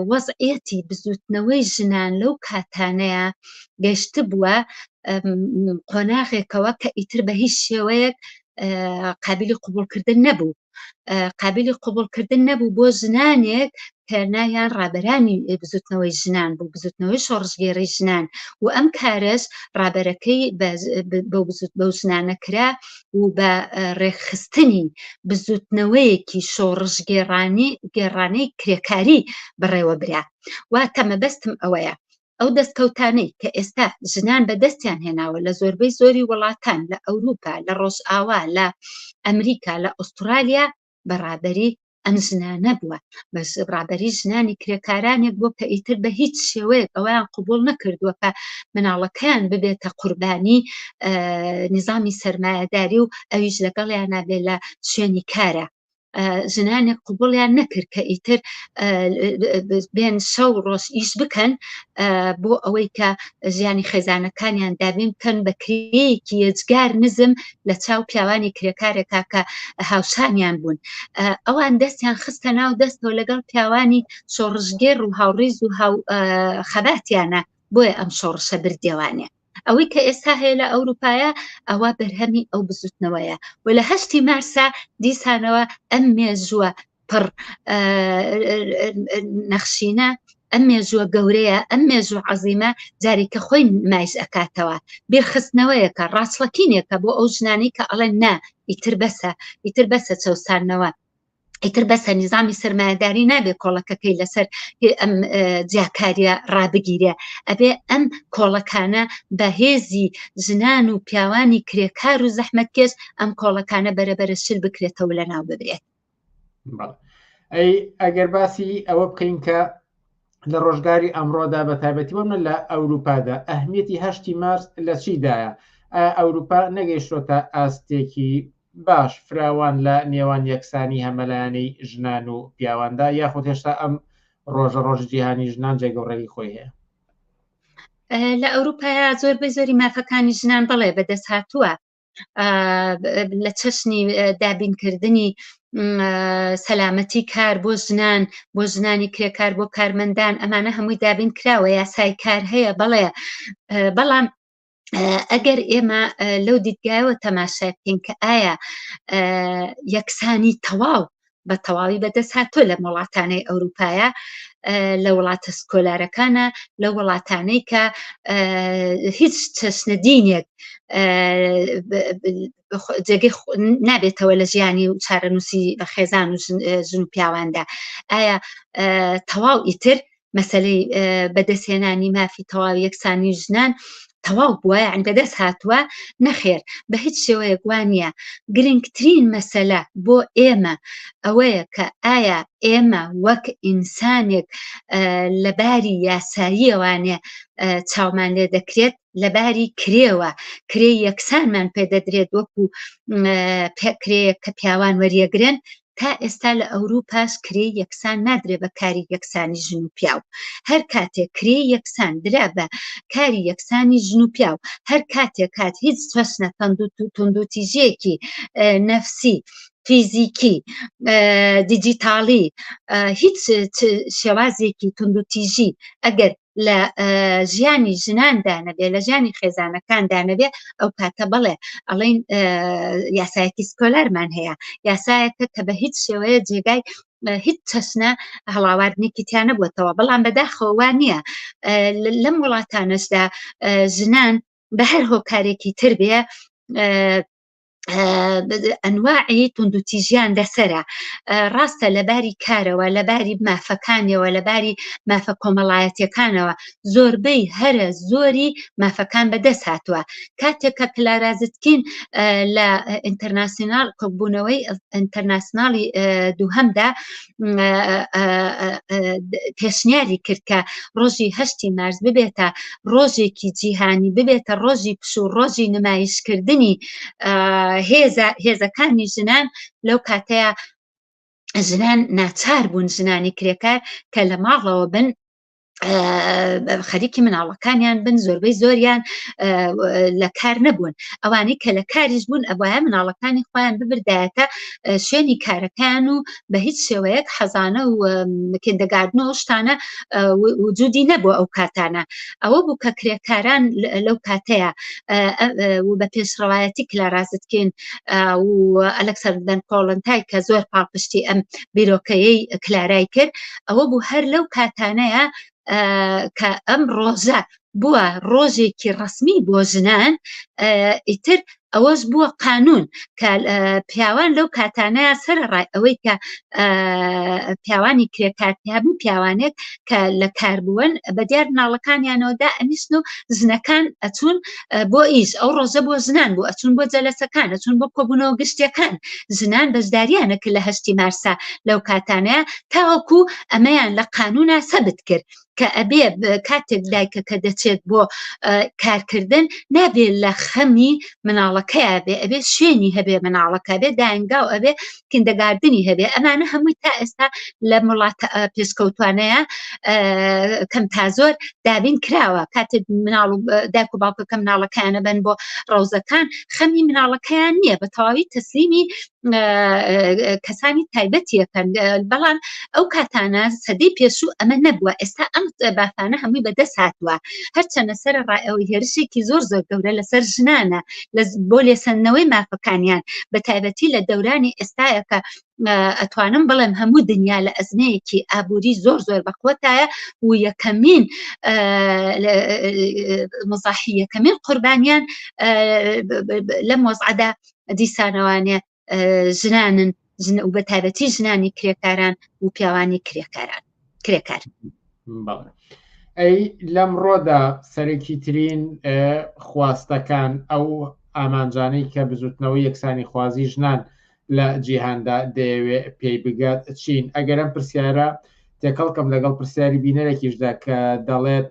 وەزعەتی بزوتنەوەی ژنان لەو کاتانەیە گەشت بووە قۆناغێکەوە کە ئیتر بە هیچ شێوەیەک قابلی قوبولکردن نەبوو قابلی قوبولکردن نەبوو بۆ ژنانێک کە ناویان ڕابەرانی بزوتنەوەی ژنان بوو بزوتنەوەی شۆڕشگێڕی ژنان و ئەم کارەش ڕابەرەکەی بەو ژنانە کرا و بە ڕێکخستنی بزوتنەوەیەکی شۆڕشگێڕانی گێڕانەی کرێکاری بەڕێوە برا واتە مەبەستم ئەوەیە ئەو دەستکەوتانەی کە ئێستا ژنان بەدەستیان هێناوە لە زۆربەی زۆری وڵاتان لە ئەوروپا لە ڕۆژئاوا لە ئەمریکا لە ئوسترالیا بە ڕابەری ئەم ژنانە بووە بەس ڕابەری ژنانی کرێکارانێک بۆ کە ئیتر بە هیچ شێوەیەک ئەویان قوبول نەکردووە کە مناڵەکەیان ببێتە قوربانی نظامی سەرمایەداری و ئەویش لەگەڵیان نابێ لە شوێنی کارە ژنانێک قوبڵیان نەکرد کە ئیتر بێن شەو ڕۆژ ئیش بکەن بۆ ئەوەی کە ژیانی خێزانەکانیان دابین بکەن بە کرێیەکی یەجگار نزم لە چاو پیاوانی کرێکارێکا کە هاوشانیان بوون ئەوان دەستیان خستە ناو دەستەوە لەگەڵ پیاوانی شۆڕشگێڕ و هاوڕیز و هاو خەباتیانە بۆیە ئەم شۆڕشە بردێوانێ ئەوەی کە ئێستا هەیە لە ئەوروپایە ئەوە بەرهەمی ئەو بزوتنەوەیە و لە هەشتی مارسا دیسانەوە ئەم مێژووە پڕ نەخشینە ئەم مێژووە گەورەیە ئەم مێژوو عەزیمە جارێکە خۆی نمایش ئەکاتەوە بیرخستنەوەیەکە ڕاچڵەکینێکە بۆ ئەو ژنانەی کە ئەڵێن نا ئیتر بەسە ئیتر بەسە چەوسانەوە ئیتر بەسە نیزامی سەرمایەداری نابێ کۆڵەکەکەی لەسەر ئەم جیاکاریە ڕابگیرێ ئەبێ ئەم کۆڵەکانە بە هێزی ژنان و پیاوانی کرێکار و زەحمەتکێش ئەم کۆڵەکانە بەرەبەرە شل بکرێتەوە لە ناو ببرێت. ئەی ئەگەر باسی ئەوە بکەین کە لە ڕۆژگاری ئەمڕۆدا بە تایبەتی بۆ من لە ئەوروپادا ئەهمیەتی هەشتی مارس لە چیدایە؟ ئایا ئەوروپا نەگەیشتۆتە ئاستێکی باش فراوان لە نێوان یەکسانی هەمەلایەنەی ژنان و پیاواندا یاخود هێشتا ئەم ڕۆژە ڕۆژی جیهانی ژنان جێگە و ڕێگەی خۆی هەیە؟ لە ئەوروپایا زۆربەی زۆری مافەکانی ژنان بەڵێ بەدەست هاتووە لە چەشنی دابینکردنی سەلامەتی کار بۆ ژنان بۆ ژنانی کرێکار بۆ کارمەندان ئەمانە هەمووی دابین کراوە یاسای کار هەیە بەڵێ بەڵام ئەگەر ئێمە لەو دیدگایەوە تەماشای بکەین کە ئایا یەکسانی تەواو بە تەواوی بەدەست هاتووە لە وڵاتانەی ئەوروپایە لە وڵاتە سکۆلارەکانە لە وڵاتانەی کە هیچ چەشنە دینێک جێگەی نابێتەوە لە ژیانی و چارەنووسی بە خێزان و ژن و پیاواندا ئایا تەواو ئیتر مەسلەی بەدەستهێنانی مافی تەواو یەکسانی ژنان تەواو بووە یعنی بەدەست هاتووە نەخێر بە هیچ شێوەیەک وانە گرنگترین مەسەلە بۆ ئێمە ئەوەیە کە ئایا ئێمە وەک ئینسانێک لە باری یاساییەوانێ چاومان لێ دەکرێت لەباری کرێوە کرێ یەکسانمان پێدەدرێت وەکو کرێیەک کە پیاوان وەریەگرن تا ئێستا لە ئەوروپاش کرێی یەکسان نادرێ بە کاری یەکسانی ژن و پیاو. هەر کاتێک کرێی یەکسان درا بە کاری یەکسانی ژن و پیاو، هەر کاتێک هات هیچ چەشنە توندوتیژییەکی نەفسی، فیزیکی، دیجیتاڵی، هیچ شێوازێکی توندوتیژی ئەگەر لە ژیانی ژناندا نەبێ لە ژیانی خێزانەکاندا نەبێ ئەو کاتە بەڵێ ئەڵێن یاسایەکی سکۆلارمان هەیە یاسایەکە کە بە هیچ شێوەیە جێگای هیچ چەشنە هەڵاواردنێکی تیا نەبووتەوە بەڵام بەداخەوە وا نییە لەم وڵاتانەشدا ژنان بە هەر هۆکارێکی تر بێ. ئەنواعی توندوتیژیان لەسرە ڕاستە لەباری کارەوە لەباری مافەکانیەوە لەباری مافە کۆمەڵایەتیەکانەوە زۆربەی هەرە زۆری مافەکان بەدەست هاتووە کاتێک کە کلارازتکین لە ئینتەرناسیۆنال کۆبوونەوەی ئینتەرناسیۆنالی دووهەمدا پێشنیاری کرد کە ڕۆژی هەشتی مارس ببێتە ڕۆژێکی جیهانی ببێتە ڕۆژی پشوو ڕۆژی نمایشکردنی هێزە هێزەکانی ژنان لەو کاتەیە ژنان ناچار بوون ژنانی کرێکار کە لە ماڵەوە بن خەریکی مناڵەکانیان بن زۆربەی زۆریان لە کار نەبوون ئەوانەی کە لە کاریش بوون ئەبواە مناڵەکانی خۆیان ببردایەتە شوێنی کارەکان و بە هیچ شێوەیەک حەزانە و کندەگاردن و شتانە وجودی نەبوو ئەو کاتانە ئەوە بوو کە کرێکاران لەو کاتەیە و بە پێشڕەوایەتی کلارازتکین و ئەلکسەندەر کۆڵنتای کە زۆر پاڵپشتی ئەم بیرۆکەیەی کلارای کرد ئەوە بوو هەر لەو کاتانەیە کە ئەم ڕۆژە بووە ڕۆژێکی ڕسمی بۆ ژنان ئیتر ئەوەش بووە قانون کە پیاوان لەو کاتانەیە سەرڕای ئەوەی کە پیاوانی کرێکار هەبوو پیاوانێک کە لە کار بوون بە دیار مناڵەکانیانەوە دا ئەنیشتن و ژنەکان ئەچوون بۆ ئیش ئەو ڕۆژە بۆ ژنان بوو ئەچوون بۆ جەلەسەکان ئەچوون بۆ کۆبوونەوە گشتیەکان ژنان بەشداریانە کرد لە هەشتی مارسا لەو کاتانەیە تاوەکو ئەمەیان لە قانونا سەبت کرد کە ئەبێ کاتێک دایکەکە دەچێت بۆ کارکردن نابێ لە خەمی مناڵەکەیا بێ ئەبێ شوێنی هەبێ مناڵەکە بێ داینگاو ئەبێ کیندەگاردنی هەبێ ئەمانە هەمووی تا ئێستا لە وڵاتە پێشکەوتوانەیە کەم تا زۆر دابین کراوە کاتێک مناڵ و دایک و باوکەکە مناڵەکەیانە بن بۆ ڕەوزەکان خەمی مناڵەکەیان نییە بە تەواوی تەسلیمی کەسانی تایبەتیەکەن بەڵام ئەو کاتانە سەدەی پێشوو ئەمە نەبووە ئێستا ئەم بافانە هەمووی بەدەست هاتووە هەرچەنە سەر ڕای هێرشێکی زۆر زۆر گەورە لەسەر ژنانە لە بۆ لێسەندنەوەی مافەکانیان بە تایبەتی لە دەورانی ئێستایە کە ئەتوانم بڵێم هەموو دنیا لە ئەزمەیەکی ئابووری زۆر زۆر بەقوەتایە و یەکەمین مزاحی یەکەمین قوربانیان لەم وەزعدا دیسانەوانێ ژنانن ژن و بە تایبەتی ژنانی کرێکاران و پیاوانی کرێکاران کرێکار ئەی لەمڕۆدا سەرەکی ترین خواستەکان ئەو ئامانجانەی کە بزوتنەوەی یەکسانی خوازی ژنان لە جیهاندا دەیەوێ پێی بگات چین ئەگەر ئەم پرسیارە تێکەڵکەم لەگەڵ پرسیاری بینەرێکیشدا کە دەڵێت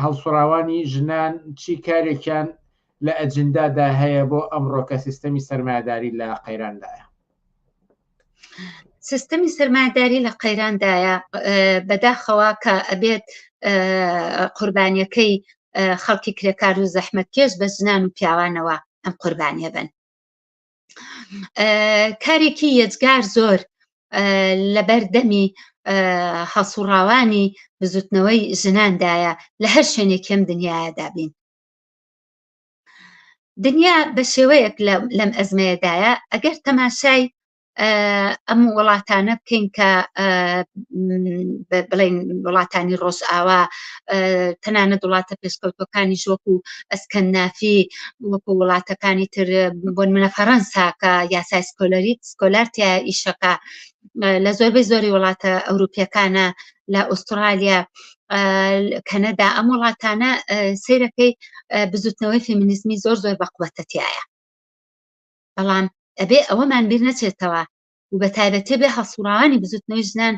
هەڵسوڕاوانی ژنان چی کارێکیان لە ئەجندادا هەیە بۆ ئەمڕۆ کە سیستەمی سەرمایەداری لە قەیراندایە؟ سیستەمی سەرمایەداری لە قەیراندایە بەداخەوە کە ئەبێت قوربانیەکەی خەڵکی کرێکار و زەحمەتکێش بە ژنان و پیاوانەوە ئەم قوربانیە بن کارێکی یەجگار زۆر لەبەر دەمی هەڵسوڕاوانی بزوتنەوەی ژناندایە لە هەر شوێنێکی ئەم دنیادا بین دنیا بە شێوەیەک لەم ئەزمەیەدایە ئەگەر تەماشای ئەم وڵاتانە بکەین کە بڵین وڵاتانی ڕۆژئاوا تەنانەت وڵاتە پێشکەوتەکانی وەکو ئەسکەندنافی وەکو وڵاتەکانی تر بۆن منە فەڕەنسا کە یاسای سکۆلەریت سکۆلارتیا ئیشەکە لە زۆربەی زۆری وڵاتە ئەوروپیەکانە لە ئوسترالیا کەنەدا ئەم وڵاتانە سەیرەکەی بزوتنەوەی فێمینیزمی زۆر زۆر بەقوەتە تایە بەڵام ئەبێ ئەوەمان بیر نەچێتەوە و بە تایبەتی بێ هەڵسوڕاوانی بزوتنەوەی ژنان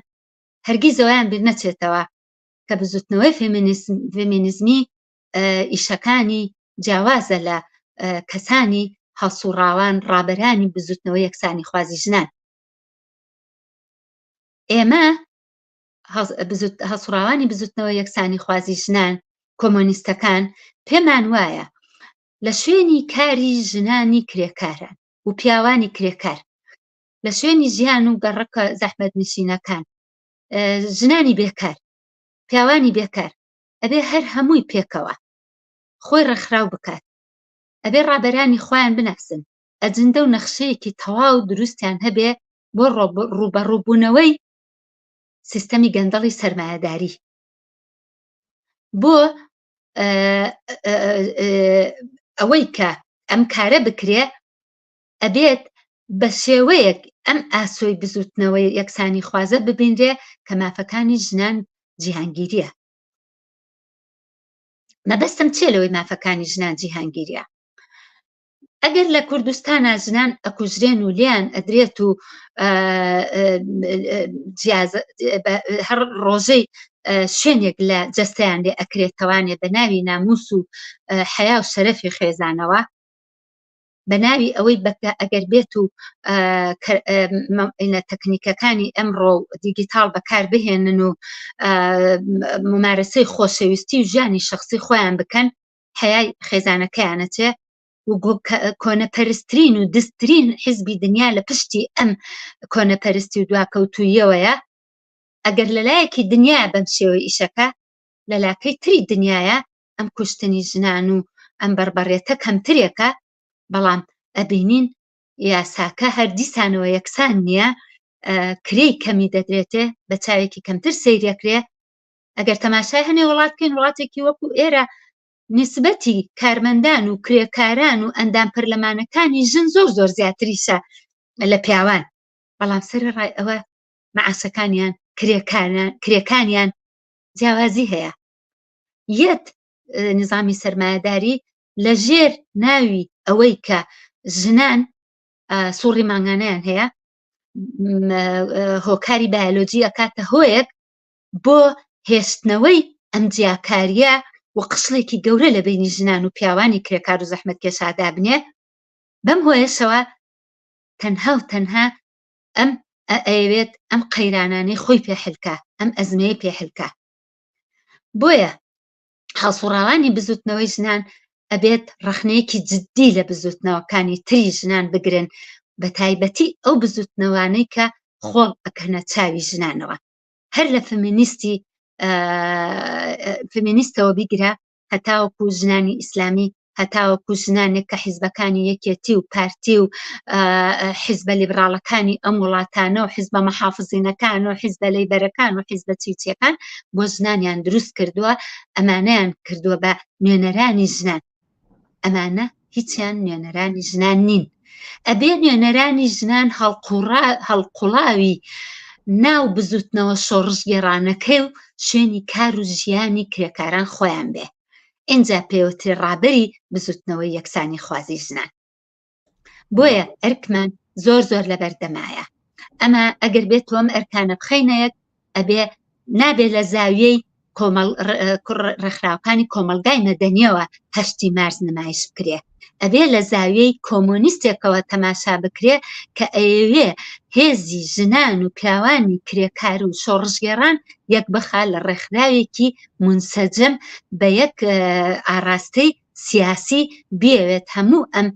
هەرگیز ئەویان بیر نەچێتەوە کە بزوتنەوەی فێمینیزمی ئیشەکانی جیاوازە لە کەسانی هەڵسوڕاوان ڕابەرانی بزوتنەوە یەکسانی خوازی ژنان ئێمە هەڵسوڕاوانی بزوتنەوە یەکسانی خوازی ژنان کۆمۆنیستەکان پێمان وایە لە شوێنی کاری ژنانی کرێکاران و پیاوانی کرێکار لە شوێنی ژیان و گەڕەکە زەحمەت نشینەکان ژنانی بێکار پیاوانی بێکار ئەبێ هەر هەمووی پێکەوە خۆی ڕێکخراو بکات ئەبێ ڕابەرانی خۆیان بناسن ئەجندە و نەخشەیەکی تەواو دروستیان هەبێ بۆ ڕووبەڕووبوونەوەی سیستەمی گەندەڵی سەرمایەداری بۆ ئەوەی کە ئەم کارە بکرێ ئەبێت بە شێوەیەک ئەم ئاسۆی بزوتنەوەی یەکسانی خوازە ببینرێ کە مافەکانی ژنان جیهانگیریە. مەبەستم چیە لەوەی مافەکانی ژنان جیهانگیریە؟ ئەگەر لە کوردستانا ژنان ئەکوژرێن و لێیان ئەدرێت و هەر ڕۆژەی شوێنێک لە جەستەیان لێ ئەکرێتەوانێ بە ناوی ناموس و حەیا و شەرەفی خێزانەوە بە ناوی ئەوەی بەکە ئەگەر بێت و تەکنیکەکانی ئەمڕۆ و دیگیتاڵ بەکار بهێنن و ممارەسەی خۆشەویستی و ژیانی شخصی خۆیان بکەن حەیای خێزانەکەیانەچێ و کۆنەپەرسترین و دزترین حیزبی دنیا لە پشتی ئەم کۆنەپەرستی و دواکەوتوویەوەیە ئەگەر لەلایەکی دنیا بەم شێوەی ئیشەکە لە لاکەی تری دنیاە ئەم کوشتنی ژنان و ئەم بەربەڕێتە کەمترێکە بەڵام ئەبینین یاساکە هەر دیسانەوە یەکسان نییە کرێی کەمی دەدرێتێ بە چاوێکی کەمتر سەیرەکرێ ئەگەر تەماشای هەنێ وڵات بکەین وڵاتێکی وەکو ئێرە نسبەتی کارمەندان و کرێکاران و ئەندام پەرلەمانەکانی ژن زۆر زۆر زیاتریشە لە پیاوان بەڵام سەرەڕای ئەوە مەعاشەکانیان کرێکانیان جیاوازی هەیە یەت نظامی سەرمایەداری لە ژێر ناوی ئەوەی کە ژنان سوڕی مانگانیان هەیە هۆکاری بایۆلۆجی ئەکاتە هۆیەک بۆ هێشتنەوەی ئەم جیاکارییە و قشڵێکی گەورە لە بەینی ژنان و پیاوانی کرێکار و زەحمەتکێشا دابنێ، بەم هۆیەشەوە تەنها و تەنها ئەم ئەیەوێت ئەم قەیرانانەی خۆی پێ حلکا، ئەم ئەزمەیە پێ حلکا. بۆیە هەڵسوڕاوانی بزوتنەوەی ژنان ئەبێت ڕەخنەیەکی جددی لە بزوتنەوەکانی تری ژنان بگرن، بە تایبەتی ئەو بزوتنەوانەی کە خۆڵ ئەکەنە چاوی ژنانەوە. هەر لە فمینیستی فمینیستەوە بیگرە هەتاوەکو ژنانی ئیسلامی هەتاوەکو ژنانێک کە حیزبەکانی یەکێتی و پارتی و حیزبە لیبراڵەکانی ئەم وڵاتانە و حیزبە مەحافزینەکان و حیزبە لەیبەرەکان و حیزبە چیچیەکان بۆ ژنانیان دروست کردووە ئەمانەیان کردووە بە نوێنەرانی ژنان ئەمانە هیچیان نوێنەرانی ژنان نین ئەبێ نوێنەرانی ژنان هەڵقوڵاوی ناو بزوتنەوە شۆڕشگێڕانەکەی و شوێنی کار و ژیانی کرێکاران خۆیان بێ ئینجا پێوترێ ڕابەری بزوتنەوەی یەکسانی خوازی ژنان بۆیە ئەرکمان زۆر زۆر لەبەردەمایە ئەمە ئەگەر بێت تۆم ئەرکانە بخەینە یەک ئەبێ نابێ لە زاویەی کۆمەڵ ڕێکخراوەکانی کۆمەلگای مەدەنیەوە هەشتی مارس نمایش بکرێ ئەبێ لە زاویەی کۆمۆنیستێکەوە تەماشا بکرێ کە ئەیەوێ هێزی ژنان و پیاوانی کرێکار و شۆڕشگێڕان یەک بخا لە ڕێکخراوێکی منسەجم بە یەک ئاراستەی سیاسی بیەوێت هەموو ئەم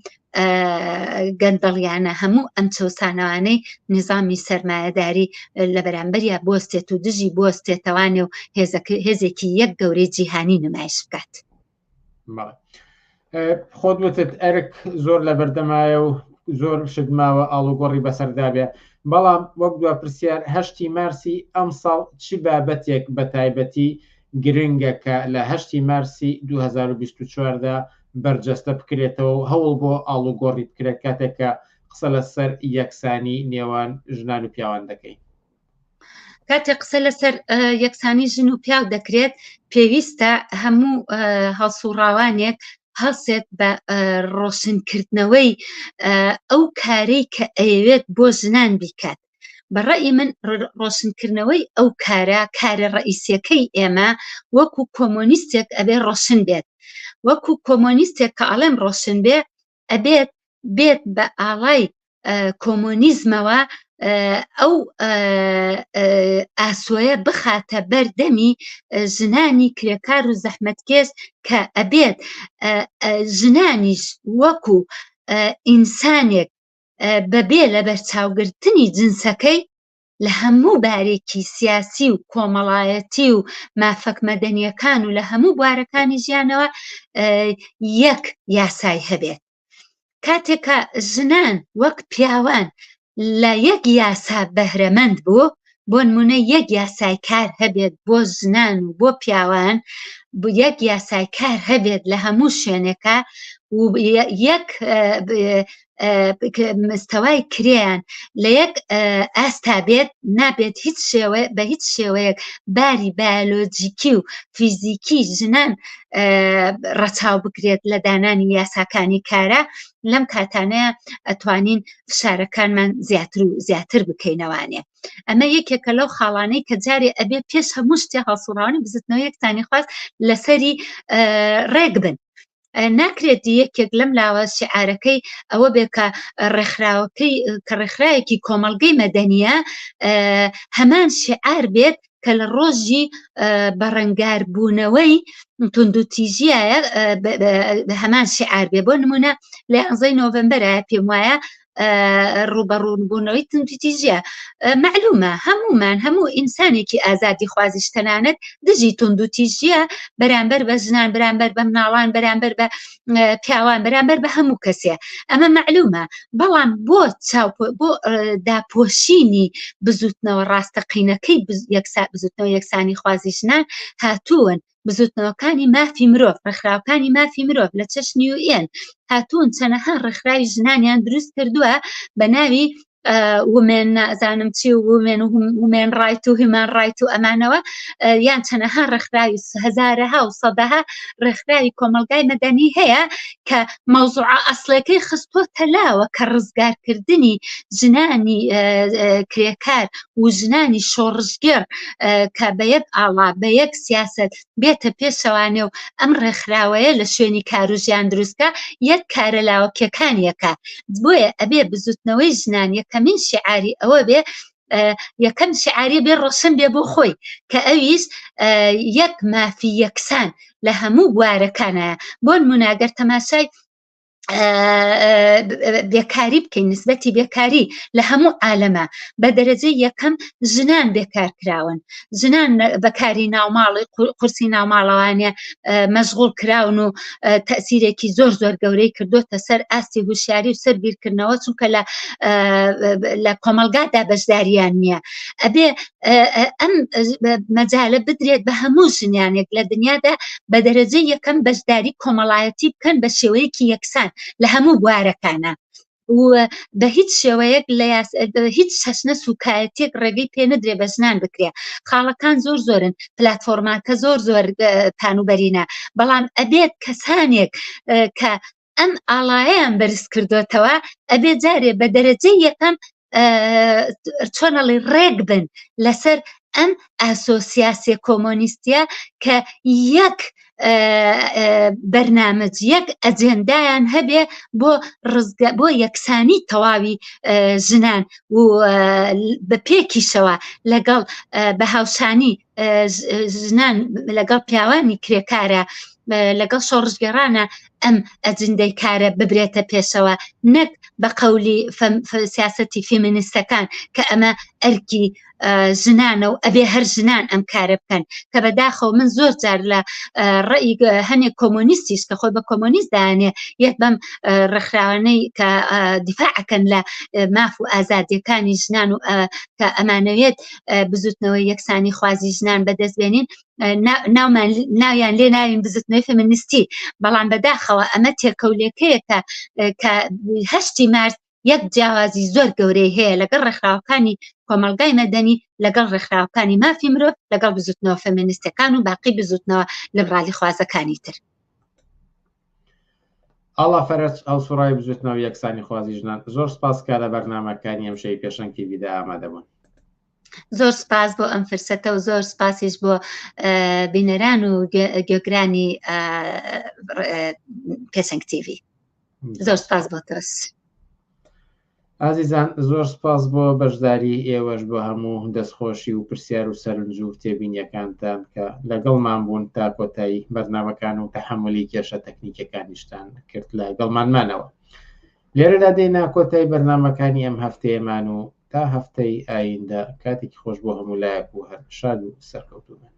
گەندەڵیانە هەموو ئەم چەوسانەوانەی نظامی سەرمایەداری لە بەرامبەریا بۆستێت و دژی بۆستێتەوانێ و هێزێکی یەک گەورەی جیهانی نمایش بکات. خۆت وتت ئەرک زۆر لە بەردەمایە و زۆر شت ماوە ئاڵوگۆڕی بەسەردا بێ بەڵام وەک دوا پرسیار هەشتی مارسی ئەمساڵ چ بابەتێک بە تایبەتی گرنگە کە لە هەشتی مارسی 2024 دا بەرجەستە بکرێتەوە و هەوڵ بۆ ئاڵوگۆڕی بکرێت کاتێک کە قسە لەسەر یەکسانی نێوان ژنان و پیاوان دەکەین؟ کاتێک قسە لەسەر یەکسانی ژن و پیاو دەکرێت پێویستە هەموو هەڵسوڕاوانێک هەڵسێت بە ڕۆشنکردنەوەی ئەو کارەی کە ئەیەوێت بۆ ژنان بیکات بە ڕەئی من ڕۆشنکردنەوەی ئەو کارە کارە ڕئیسیەکەی ئێمە وەکو کۆمۆنیستێک ئەبێ ڕۆشن بێت وەکو کۆمۆنیستێک کە ئەڵێم ڕۆشن بێ ئەبێت بێت بە ئاڵای کۆمۆنیزمەوە ئەو ئاسۆیە بخاتە بەردەمی ژنانی کرێکار و زەحمەتکێش کە ئەبێت ژنانیش وەکو ئینسانێک بەبێ لەبەرچاوگرتنی جنسەکەی لە هەموو بارێکی سیاسی و کۆمەڵایەتی و مافەک مەدەنیەکان و لە هەموو بوارەکانی ژیانەوە یەک یاسای هەبێت کاتێک کە ژنان وەک پیاوان لە یەک یاسا بەهرەمەند بوو بۆ نمونە یەک یاسای کار هەبێت بۆ ژنان و بۆ پیاوان یەک یاسای کار هەبێت لە هەموو شوێنێکە. و یەک مستەوای کرێیان لە یەک ئاستا بێت نابێت هیچ شێوە بە هیچ شێوەیەک باری بایۆلۆجیکی و فیزیکی ژنان ڕەچاو بکرێت لە دانانی یاساکانی کارە لەم کاتانەیە ئەتوانین فشارەکانمان زیاتر و زیاتر بکەینەوانێ ئەمە یەکێکە لەو خاڵانەی کە جارێ ئەبێ پێش هەموو شتێ هەڵسوڕاوانی بزوتنەوە یەکسانی خواست لەسەری ڕێک بن ناکرێت یەکێک لەم لاوە شعارەکەی ئەوە بێ کە ڕێکخراوەکەی کە ڕێکخراوێکی کۆمەڵگەی مەدەنیە هەمان شعار بێت کە لە ڕۆژی بەڕەنگاربوونەوەی توندوتیژیایە هەمان شعار بێ بۆ نمونە لە یانزەی نۆڤمبەرە پێم وایە ڕوبەڕوونبوونەوەی توندوتیژیە معلومە هەمومان هەموو ئینسانێکی ئازادی خوازیش تەنانەت دژی توندوتیژیە بەرامبەر بە ژنان بەرامبەر بە مناڵان بەرامبەر بە پیاوان بەرامبەر بە هەموو کەسێ ئەمە معلومە بەڵام بۆ چاو بۆ داپۆشینی بزوتنەوە ڕاستەقینەکەی بزوتنەوە یەکسانی خوازی ژنان هاتوون بزوتنەوەکانی مافی مرۆڤ ڕێکخراوەکانی مافی مرۆڤ لە چەشنی یوئێن هاتوون چەنەها ڕێکخراوی ژنانیان دروست کردووە بە ناوی women نازانم چی و women women right و human right و ئەمانەوە یان چەنەها ڕێکخراوی هەزارەها و سەدەها ڕێکخراوی کۆمەڵگای مەدەنی هەیە کە مەوزوعە ئەسڵەکەی خستۆتە لاوە کە ڕزگارکردنی ژنانی کرێکار و ژنانی شۆڕشگێڕ کە بە یەک ئاڵا بە یەک سیاست بێتە پێشەوانێ و ئەم ڕێکخراوەیە لە شوێنی کار و ژیان دروستکە یەک کارە لاوەکیەکانیەکە بۆیە ئەبێ بزوتنەوەی ژنان یەکەمین شعاری ئەوە بێ یەکەم شعاری بێ ڕۆشن بێ بۆ خۆی کە ئەویش یەک مافی یەکسان لە هەموو بوارەکانە بۆ نموناگەر تەماشای بێکاری بکەین نسبەتی بێکاری لە هەموو عالەمە بە دەرەجەی یەکەم ژنان بێکار کراون ژنان بەکاری ناوماڵی قورسی ناوماڵەوانە مەشغوڵ کراون و تەسیرێکی زۆر زۆر گەورەی کردوتە سەر ئاستی هوشیاری و سەر بیرکردنەوە چونکە لە لە کۆمەلگادا بەشداریان نییە ئەبێ ئەم مەجالە بدرێت بە هەموو ژنیانێک لە دنیادا بە دەرەجەی یەکەم بەشداری کۆمەڵایەتی بکەن بە شێوەیەکی یەکسان لە هەموو بوارەکانە و بە هیچ شێوەیەک لە هیچ چەشنە سوکایەتێک ڕێگەی پێ نەدرێ بە ژنان بکرێ خاڵەکان زۆر زۆرن پلتفۆرماکە زۆر زۆر پانوبەرینە بەڵام ئەبێت کەسانێک کە ئەم ئاڵایەیان بەرز کردوتەوە ئەبێ جارێ بە دەرەجەی یەکەم چۆنەڵی ڕێک بن لەسەر ئەم ئاسۆ سیاسیە کۆمۆنیستیە کە یەک بەرنامەج یەک ئەجێندایان هەبێ بۆ ڕزگە بۆ یەکسانی تەواوی ژنان و بە پێکیشەوە لەگەڵ بە هاوشانی ژنان لەگەڵ پیاوانی کرێکارە لەگەڵ شۆڕشگێڕانە ئەم ئەجندەی کارە ببرێتە پێشەوە نەک بە قەولی سیاستی فێمینیستەکان کە ئەمە ئەرکی ژنانە و ئەبێ هەر ژنان ئەم کارە بکەن کە بەداخەوە من زۆر جار لە ڕێی هەنێک کۆمۆنیستیش کە خۆی بە کۆمۆنیست دانێ یەک بەم ڕێکخراوانەی کە دیفاعەکەن لە ماف و ئازادیەکانی ژنان و کە ئەمانەوێت بزوتنەوەی یەکسانی خوازی ژنان بەدەست بێنین ناومان ناویان لێ ناوین بزوتنەوەی فێمینیستی بەڵام بەداخەوە ئەمە تێکەولێکەیەکە کە هەشتی مارس یەک جیاوازی زۆر گەورەی هەیە لەگەڵ ڕێکخراوەکانی کۆمەڵگای مەدەنی لەگەڵ ڕێکخراوەکانی مافی مرۆڤ لەگەڵ بزوتنەوە فێمینیستەکان و باقی بزوتنەوە لیبرالی خوازەکانی تر. ئاڵا فەرەج هەڵسوڕاوی بزوتنەوەی یەکسانی خوازی ژنان زۆر سپاس کە لە بەرنامەکانی ئەمشەوی پێشەنگ تیڤیدا ئامادە بوون. زۆر سپاس بۆ ئەم فرسەتە و زۆر سپاسیش بۆ بینەران و گوێگرانی پێشەنگ تیڤی زۆر سپاس بۆ تۆش. ئازیزان زۆر سپاس بۆ بەشداری ئێوەش بۆ هەموو دەستخۆشی و پرسیار و سەرنج و تێبینیەکانتان کە لەگەڵمان بوون تا کۆتایی بەرنامەکان و تەحەمولی کێشە تەکنیکەکانیشتان کرد لەگەڵمان مانەوە. لێرەدا دێینە کۆتای بەرنامەکانی ئەم هەفتەیەمان و تا هەفتەی ئایندە کاتێکی خۆش بۆ هەموو لایەک و هەر شاد و سەرکەوتوو بن.